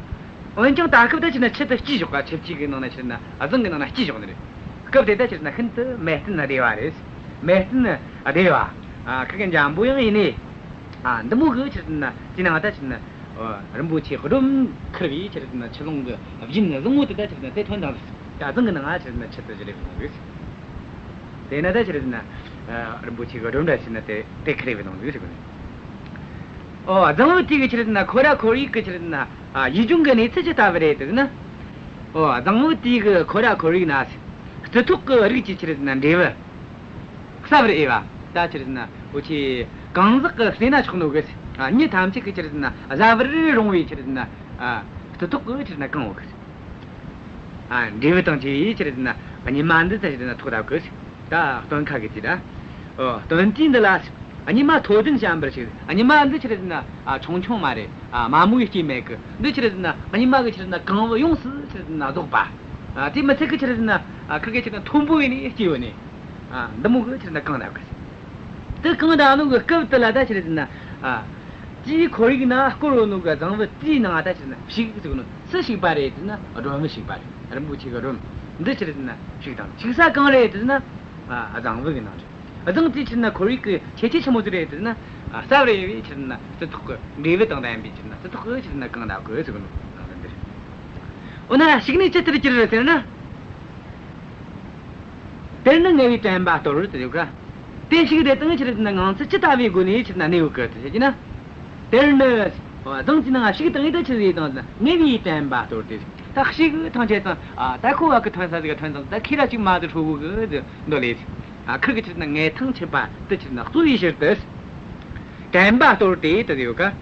འོན་ཀྱང་ད་སྐབས་ད་ཆི་རེད་ཟེར་ན་ཆུ་དེ་སྐྱེས་ཞོག་ག། ཆུ་བཅུད་གི་ནང་ན་ཆི་རེད་ཟེར་ན་རྫིང་གི་ནང་ན་སྐྱེས་ཞོག་ནི་རེད། སྐབས་དེ་ད་ཆི་རེད་ཟེར་ན་ཤིན་ཏུ་མལ་སྟན་བདེ་བ་རེད། མལ་སྟན་བདེ་བ། ཨ་ཁ་གི་འཇམ་པོ་ཡང་ཡིན་ནི། ཨ་འདི་མོ་གི་ཆི་རེད་ཟེར་ན་དེ་ནང་ད་ཆི་རེད་ཟེར་ན། ཨོ་རིན་པོ་ཆེ་སྒྲོམ་ཁུར་བའི་ཆི་རེད་ཟེར་ན་ཆུ་ཀླུང་གི་རྒྱུན་བཟང་བོ་དེ་ད་ཆི་རེད་ཟེར་ན་དེ་ཐོན་དང་ཟིག། ད་རྫིང་གི་ནང་ང་ཆི་རེད་ཟེར་ན་ཆུ་དེ་བཞུར་རེ་བྱུང་ཟིག། དེ་ན་ད་ཆི་རེད་ཟེར་ན། ཨ་རིན་པོ་ཆེ་གི་སྒྲོམ་འདྲ་ཞིག་ན་དེ་དེ་ཁུར་རེ་བྱུང་ཟིག་ཟེར་གི་ནི། ཨོ་རྫིང་བུ་དེ་གི་ཆི་རེད་ཟེར་ན་ཁོ་ར་ཁོར་ཡུག་གི་ཆི་རེད་ཟེར་ན། ཨ་ཡུལ་ལྗོངས་གི་གནས་ཚུལ་ཅི་ལྟ་བུ་རེད་ཟེར་ན། ཨོ་རྫིང་བུ་དེ་གི་ཁོ་ར་ཁོར་ཡུག་ན་རྩི་ཐོག་གི་རིགས་ཀྱི་ཆི་རེད་ཟེར་ན་འབྲས་བུ། གསར་བར་འོས་པ། ད་ཆི་རེད་ཟེར་ན་འུ་ཆོས་གང་ཟག་གིས་ཟོས་ན་ཆོག་ནོ་གི། ཨ་མྱི་ཐམས་ཅད་ཀྱིས་ཆི་རེད་ཟེར་ན་བཟའ་བར་རུང་བའི་ཆི་རེད་ཟེར་ན། ཨ་རྩི་ཐོག་གི་ཆི་རེད་ཟེར་ན་གང་བོ་གི། ཨ་འབྲས་བུ་དང་བཅས་པའི་ཆི་རེད་ཟེར་ན་ཉི་མ་འདི་ད་ཆི་རེད་ཟེར་ན་ཐོག་ཐབས་གི། ད་སྟོན་ཁ་གི་དེ་ད། ཨོ་སྟོན་དུས་འདི་ལ། གཉིད་མ་མཐོ་ལྡན་ཞན་པར་ཞིག་གཉིད་མ་འདི་ཆི་རེད་ཟེར་ན་ཨ་ཆུང་ཆུང་མ་རེད། ཨ་མ་མོའི་སྐྱེས་མེད་གི། འདི་ཆི་རེད་ཟེར་ན་གཉིད་མ་གི་ཆི་རེད་ཟེར་ན་གང་བུ་ཡོངས་སུ་ཆི་རེད་ཟེར་ན་རྫོགས་པ། ཨ་དེ་མི་ཚད་གི་ཆི་རེད་ཟེར་ན་ཨ་ཁིར་གི་ཆི་རེད་ཟེར་ན་མཐོན་པོ་ཡིན་ནི་སྐྱེས་ཡོད་ནི། ཨ་འདི་མོ་གི་ཆི་རེད་ཟེར་ན་གང་འདྲ་གི། དེ་གང་འདྲ་ནོ་གི་སྐབས་དེ་ལ་ད་ཆི་རེད་ཟེར་ན་ཨ་དེའི་ཁོར་ཡུག་ན་བསྐོར་ཡོད་ནོ་གི་རྫིང་བུ་དེའི་ནང་ད་ཆི་རེད་ཟེར་ན་ཞིག་ཟེར་གི་ནོ། སུ་ཞིག་པ་རེད་ཟེར་ན་སྒྲོལ་མ་ཞིག་པ་རེད། རིན་པོ་ཆེ་གི་སྒྲོལ་མ་འདི་ཆི་རེད་ཟེར་ན་ཞིག་དང་ཞིག་ས་གང་རེད་ཟེར་ན་ཨ་རྫིང་བུ་གི་ནང་རེད། རྫིང་དེའི་ཆི་རེད་ཟེར་ན་ཁོར་ཡུག་གི་ཁྱད་ཆོས་ཆི་མོ་ཟིག་རེད་ཟེར་ན། ཨ་ས་རེ་བའི་ཆི་རེད་ཟེར་ན་རྩི་ཏོག་གི་འབྲས་བུ་དང་ལྡན་པའི་ཆི་རེད་ཟེར་ན་རྩི་ཏོག་གི་ཆི་རེད་ཟེར་ན་གང་འདྲ་གི་ཟེར་གི་ནོ་ནང་དོན་འདི་རེད། འོ་ན་ཞིག་ནས་ཅི་ལྟར་གྱུར་ཟེར་ན། དེར་ནི་ངལ་བའི་དྲན་པ་སྟོར་ཏེ་ཡོད་ཀ། དེ་ཞིག་དེ་དང་ཆི་རེད་ཟེར་ན་ངང་ཚུལ་ཅི་ལྟ་བུའི་སྒོ་ནས་ཆི་རེད་ཟེར་ན་གནས་ཡོད་གི་ཟེར་གྱི་ན། དེར་ནི། རྫིང་དེའི་ནང་ཞིག་དང་ཡིན་ད་ཆི་རེད་དང་ཟེར་ན་ངལ་བའི་དྲན་པ་སྟོར་ཏེ། ད་ཞིག་ཐང་ཆད་དང་ཨ་ད་ཁོ་བ་གི་ཐོན་ས་ཟིག་ག་ཐོན་དང་ད་ཁྱེད་ར་ཅིག་མ་དུ་ཧྲོ་བོ་གི་འདོད་ལས། ཨ་ཁིར་གི་ཆི་རེད་ཟེར་ན་ངལ་ཐང་ཆད་པ་དེ་ཆི་རེད་ཟེར་ན་གཙོ་བོའི་ཕྱིར་དུ། དྲན་པ་སྟོར་ཏེ་དེ་ཡོད་ཀ།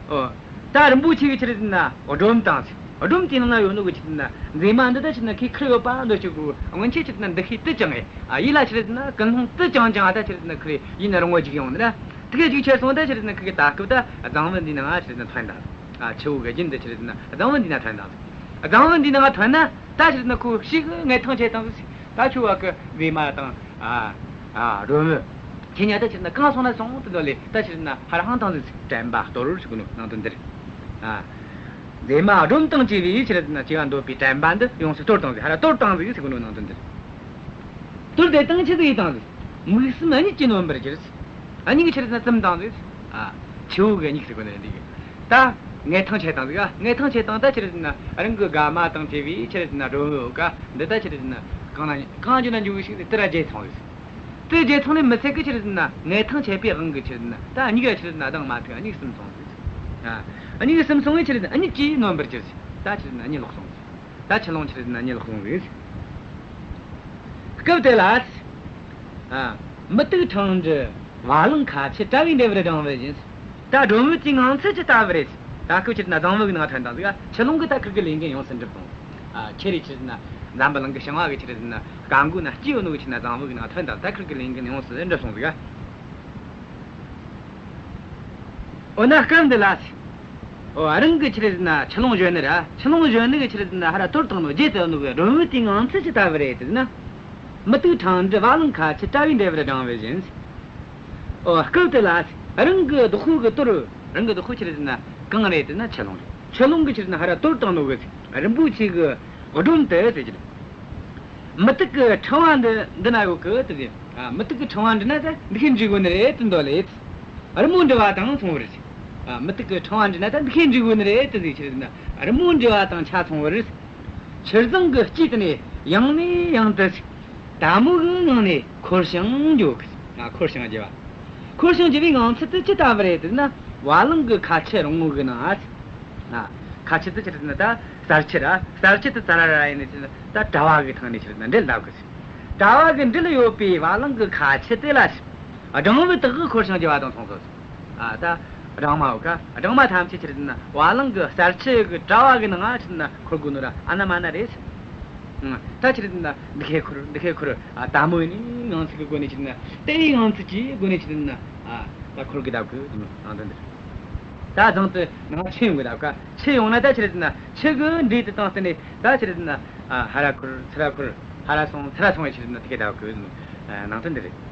ཨོ། ད་རིན་པོ་ཆེ་གི་ཆི་རེད་ཟེར་ན་སྒྲོམ་དང་། སྒྲོམ་དེའི་ནང་ན་ཡོད་ནོ་གི་ཆི་རེད་ཟེར་ན་མཛེས་མ་འདི་ད་ཆི་རེད་ཟེར་ན་ཁོས་ཁུར་ཡོད་པ་འདོད་ཅིག་གི་སྔོན་ཆད་ཆི་རེད་ཟེར་ན་འདུ་ཤེས་དུ་ཅང་ཨེ། ཨ་ཡིད་ལ་ཆི་རེད་ཟེར་ན་ཀུན་སློང་དུ་ཅང་ཅང་ཨ་ད་ཆི་རེད་ཟེར་ན་ཁུར་ཡིད་ནི་རུང་བ་ཅིག་ཡོང་ནི་ར། དེ་ག་ཅིག་ཆེར་སོང་ད་ཆི་རེད་ཟེར་ན་ཁིར་གི་ད་སྐབས་ད་རྫིང་བུ་འདིའི་ནང་ང་ཆི་རེད་ཟེར་ན་ཐོན་དང་། ཨ་ཆུ་བོ་གི་རྒྱུན་དུ་ཆི་རེད་ཟེར་ན་རྫིང་བུ་འདིའི་ནང་ཐོན་དང་། རྫིང་བུ་འདིའི་ནང་ང་ཐོན་ན་ད་ཆི་རེད་ཟེར་ན་ཁོ་ཞིག་ངལ་ཐང་ཆད་དང་ཟིག་ད་ཁྱོད་བ་གི་མཛེས་མ་དང་ཨ་ཨ་སྒྲོལ་མ། ཁྱེད་གཉིས་ད་ཆི་རེད་ཟེར་ན་གང་སོང་ན་སོང་དུ་འདོད་ལས་ད་ཆི་རེད་ཟེར་ན་ཧ་ར་ཧང་དང་ཟིག་དྲན་པ་སྟོར་ཟེར་གོ་ནོ་ནང་དོན་འདིར། ཨ་མཛེས་མ་སྒྲོམ་དང་བཅས་པའི་ཆི་རེད་ཟེར་ན་བཅས་པ་འདོད་པའི་དྲན་པ་འདི་ཡོངས་སུ་སྟོར་དང་ཟིག་ཧ་ར་སྟོར་དང་ཟིག་ཟེར་གོ་ནོ་ནང་དོན་འདིར། དུར་དེ་དང་ཆི་ཟིག་དང་ཟིག་མིག་གསུམ་གཉིད་ཀྱིས་ནོན་པར་གྱུར། གཉིད་ཀྱིས་ཆི་རེད་ཟེར་ན་བཙུམས་དང་ཟིག་ཨ་ཆུ་བོ་གི་གཉིད་ཟེར་གོ་ནི་འདི་གི། ད་ངལ་ཐང་ཆད་དང་ཟིག་ཨ་ངལ་ཐང་ཆད་དང་ད་ཆི་རེད་ཟེར་ན་རང་གི་དགའ་མ་དང་བཅས་པའི་ཆི་རེད་ཟེར་ན་སྒྲོལ་མའི་འོ་ཀ་འདི་ད་ཆི་རེད་ཟེར་ན་གང་ན་གང་འཇུ་ན་འཇུ་གི་ཞིག་ཟིག་དེ་ར་བརྗེད་སོང་ཟིག་དེ་བརྗེད་སོང་ནས་མི་ཚད་གི་ཆི་རེད་ཟེར་ན་ངལ་ཐང་ཆད་པའི་དབང་གིས་ཆི་རེད་ཟེར་ན་ད་གཉིད་ཀ་ཆི་རེད་ཟེར་ན་ལྡང་མ་ཐུབ། གཉིད་གསུམ་སོང་ཟིག་ཨ་གཉིད་གསུམ་སོང་བས་ཆི་རེད་ཟེར་ན་གཉིད་ཀྱིས་ནོན་པར་གྱུར་ཟིག་ད་ཆི་རེད་ཟེར་ན་གཉིད་ལོག་སོང་ཟིག་ད་ཆུ་ཀླུང་ཆི་རེད་ཟེར་ན་གཉིད་ལོག་སོང་ཟིག་སྐབས་དེ་ལ། ཨ། མུ་ཏིག་ཕྲེང་འགྲུལ་བ་ལང་ཁ་ཆུ་དྲ་བའི་འགྲེལ་པར་སྦྲང་བུ་བཞིན། ད་སྒྲོན་མེ་དེའི་ངང་ཚུལ་ཇི་ལྟ་བུ་རེད། ད་སྐབས་ཆི་རེད་ཟེར་ན་རྫིང་བུ་གི་ནང་ཐོན་དང་ཟིག་ཆུ་ཀླུང་གི་ད་ཁིར་གི་ལས་འགན་ཡོངས་སུ་འགྲུབ་སོང་། ཨ། ཁྱེད་རེ་ཆི་རེད་ཟེར་ན་འཛམ་བུ་གླིང་གི་བྱང་བ་གི་ཆི་རེད་ཟེར་ན་རྐང་མགོ་ན་སྐྱེས་ཡོད་ནོ་གི་ཆི་རེད་ཟེར་ན་རྫིང་བུ་གི་ནང་ཐོན་དང་ད་ཁིར་གི་ལས་འགན་ཡོངས་སུ་འགྲུབ་སོང་ཟིག་འོ་ན་སྐབས་འདི་ལ། འོ་རང་གི་ཆི་རེད་ཟེར་ན་ཆུ་ཀླུང་གཞོན་ནུ་ར། ཆུ་ཀླུང་གཞོན་ནུ་གི་ཆི་རེད་ཟེར་ན་ཧ་ར་དོར་བཏང་ནོ་རྗེས་དེད་ནོ་གི་སྒྲོན་མེ་དེའི་ངང་ཚུལ་ཇི་ལྟ་བུ་རེད་ཟེར་ན། མུ་ཏིག་ཕྲེང་འགྲུལ་བ་ལང་ཁ་ཆུ་དྲ་བའི་འགྲེལ་པར་སྦྲང་བུ་བཞིན། འོ་སྐབས་དེ་ལ་རང་གི་བདག་པོ་གི་དོར། རང་གི་བདག་པོ་ཆི་རེད་ཟེར་ན་གང་རེད་ཟེར་ན་ཆུ་ཀླུང་རེད། ཆུ་ཀླུང་གི་ཆི་རེད་ཟེར་ན་ཧ་ར་དོར་བཏང་ནོ་གི་རིན་པོ་ཆེ་གི་སྒྲོམ་དེ་ཟེར་གྱི་རེད། མུ་ཏིག་གི་ཕྲེང་བ་འདི་འདི་ན་ཡོད་གི་དེ་ཟེར། ཨ། མུ་ཏིག་གི་ཕྲེང་བ་འདི་ན་ད་འདི་ཁས་འཇུག་དགོས་ནི་རེད་དེ་འདོད་ལེ། རི་མོ་འབྲི་བ་དང་མཚུངས་པར། ཨ། མུ་ཏིག་གི་ཕྲེང་བ་འདི་ན་ད་འདི་ཁས་འཇུག་དགོས་ནི་རེད་དེ་ཟེར་ཆི་རེད་ཟེར་ན་རི་མོ་འབྲི་བ་དང་ཆ་མཚུངས་པར། ཆུ་རྫིང་གི་དཀྱིལ་དུ་ནས་ཡང་ནས་ཡང་དུ་དལ་མོ་གི་ངང་ནས་འཁོར་ཞིང་འགྱོ་གི། ཨ། འཁོར་ཞིང་རྒྱུ་བ། འཁོར་ཞིང་རྒྱུ་བའི་ངང་ཚུལ་དེ་ཇི་ལྟ་བུ་རེད་ཟེར་ན་བ་ལང་གི་ཁ་ཆུ་རིང་མོ་གི་ནང་ཨ། ཨ། ཁ་ཆུ་དེ་ཆི་རེད་ཟེར་ན་ད་གསར་ཆུ་ར། གསར་ཆུ་དེ་ཙ་ར་ར་ཡིན་ནི་ཆི་རེད་ཟེར་ན་ད་དྲ་བ་གི་ཐང་ནས་ཆི་རེད་ཟེར་ན་འདྲེས་ལྡབ་གི། དྲ་བ་གི་འདྲེས་ཡོད་པའི་བ་ལང་གི་ཁ་ཆུ་དེ་ལ་སྦྲང་བུ་དག་གིས་འཁོར་ཞིང་རྒྱུ་བ་དང་མཚུངས་སོ། ཨ། ད་སྦྲང་མ་ཡོད་ཀ། སྦྲང་མ་ཐམས་ཅད་ཆི་རེད་ཟེར་ན་བ་ལང་གི་གསར་ཆུ་གི་དྲ་བ་གི་ནང་ང་ཆི་རེད་ཟེར་ན་འཁོར་དགོས་ནོ་ར་ཨ་ན་མ་ན་རེད། ཨ། ད་ཆི་རེད་ཟེར་ན་འདི་ཁས་འཁོར་འདི་ཁས་འཁོར། ཨ། དལ་མོ་ཡིན་ནི་ངང་ཚུལ་གི་སྒོ་ནས་ཆི་རེད་ཟེར་ན་དལ་བའི་ངང་ཚུལ་གྱི་སྒོ་ནས་ཆི་རེད་ཟེར་ན། ཨ། ད་འཁོར་གི་ལྡབ་གི་ནང་དོན་འདིར། ད་རྫིང་དེའི་ནང་ཆུ་ཡོང་གི་ལྡབ་ཀ། ཆུ་ཡོང་ན་ད་ཆི་རེད་ཟེར་ན་ཆུ་གི་འགྲོས་དེ་དང་བསྟུན་ནས་ད་ཆི་རེད་ཟེར་ན། ཨ། ཧ་ར་འཁོར་ཚུར་ར་འཁོར། ཧ་ར་སོང་ཚུར་ར་སོང་བའི་ཆི་རེད་ཟེར་ན་དེ་གི་ལྡབ་གི་ནང་དོན་འདི་རེད།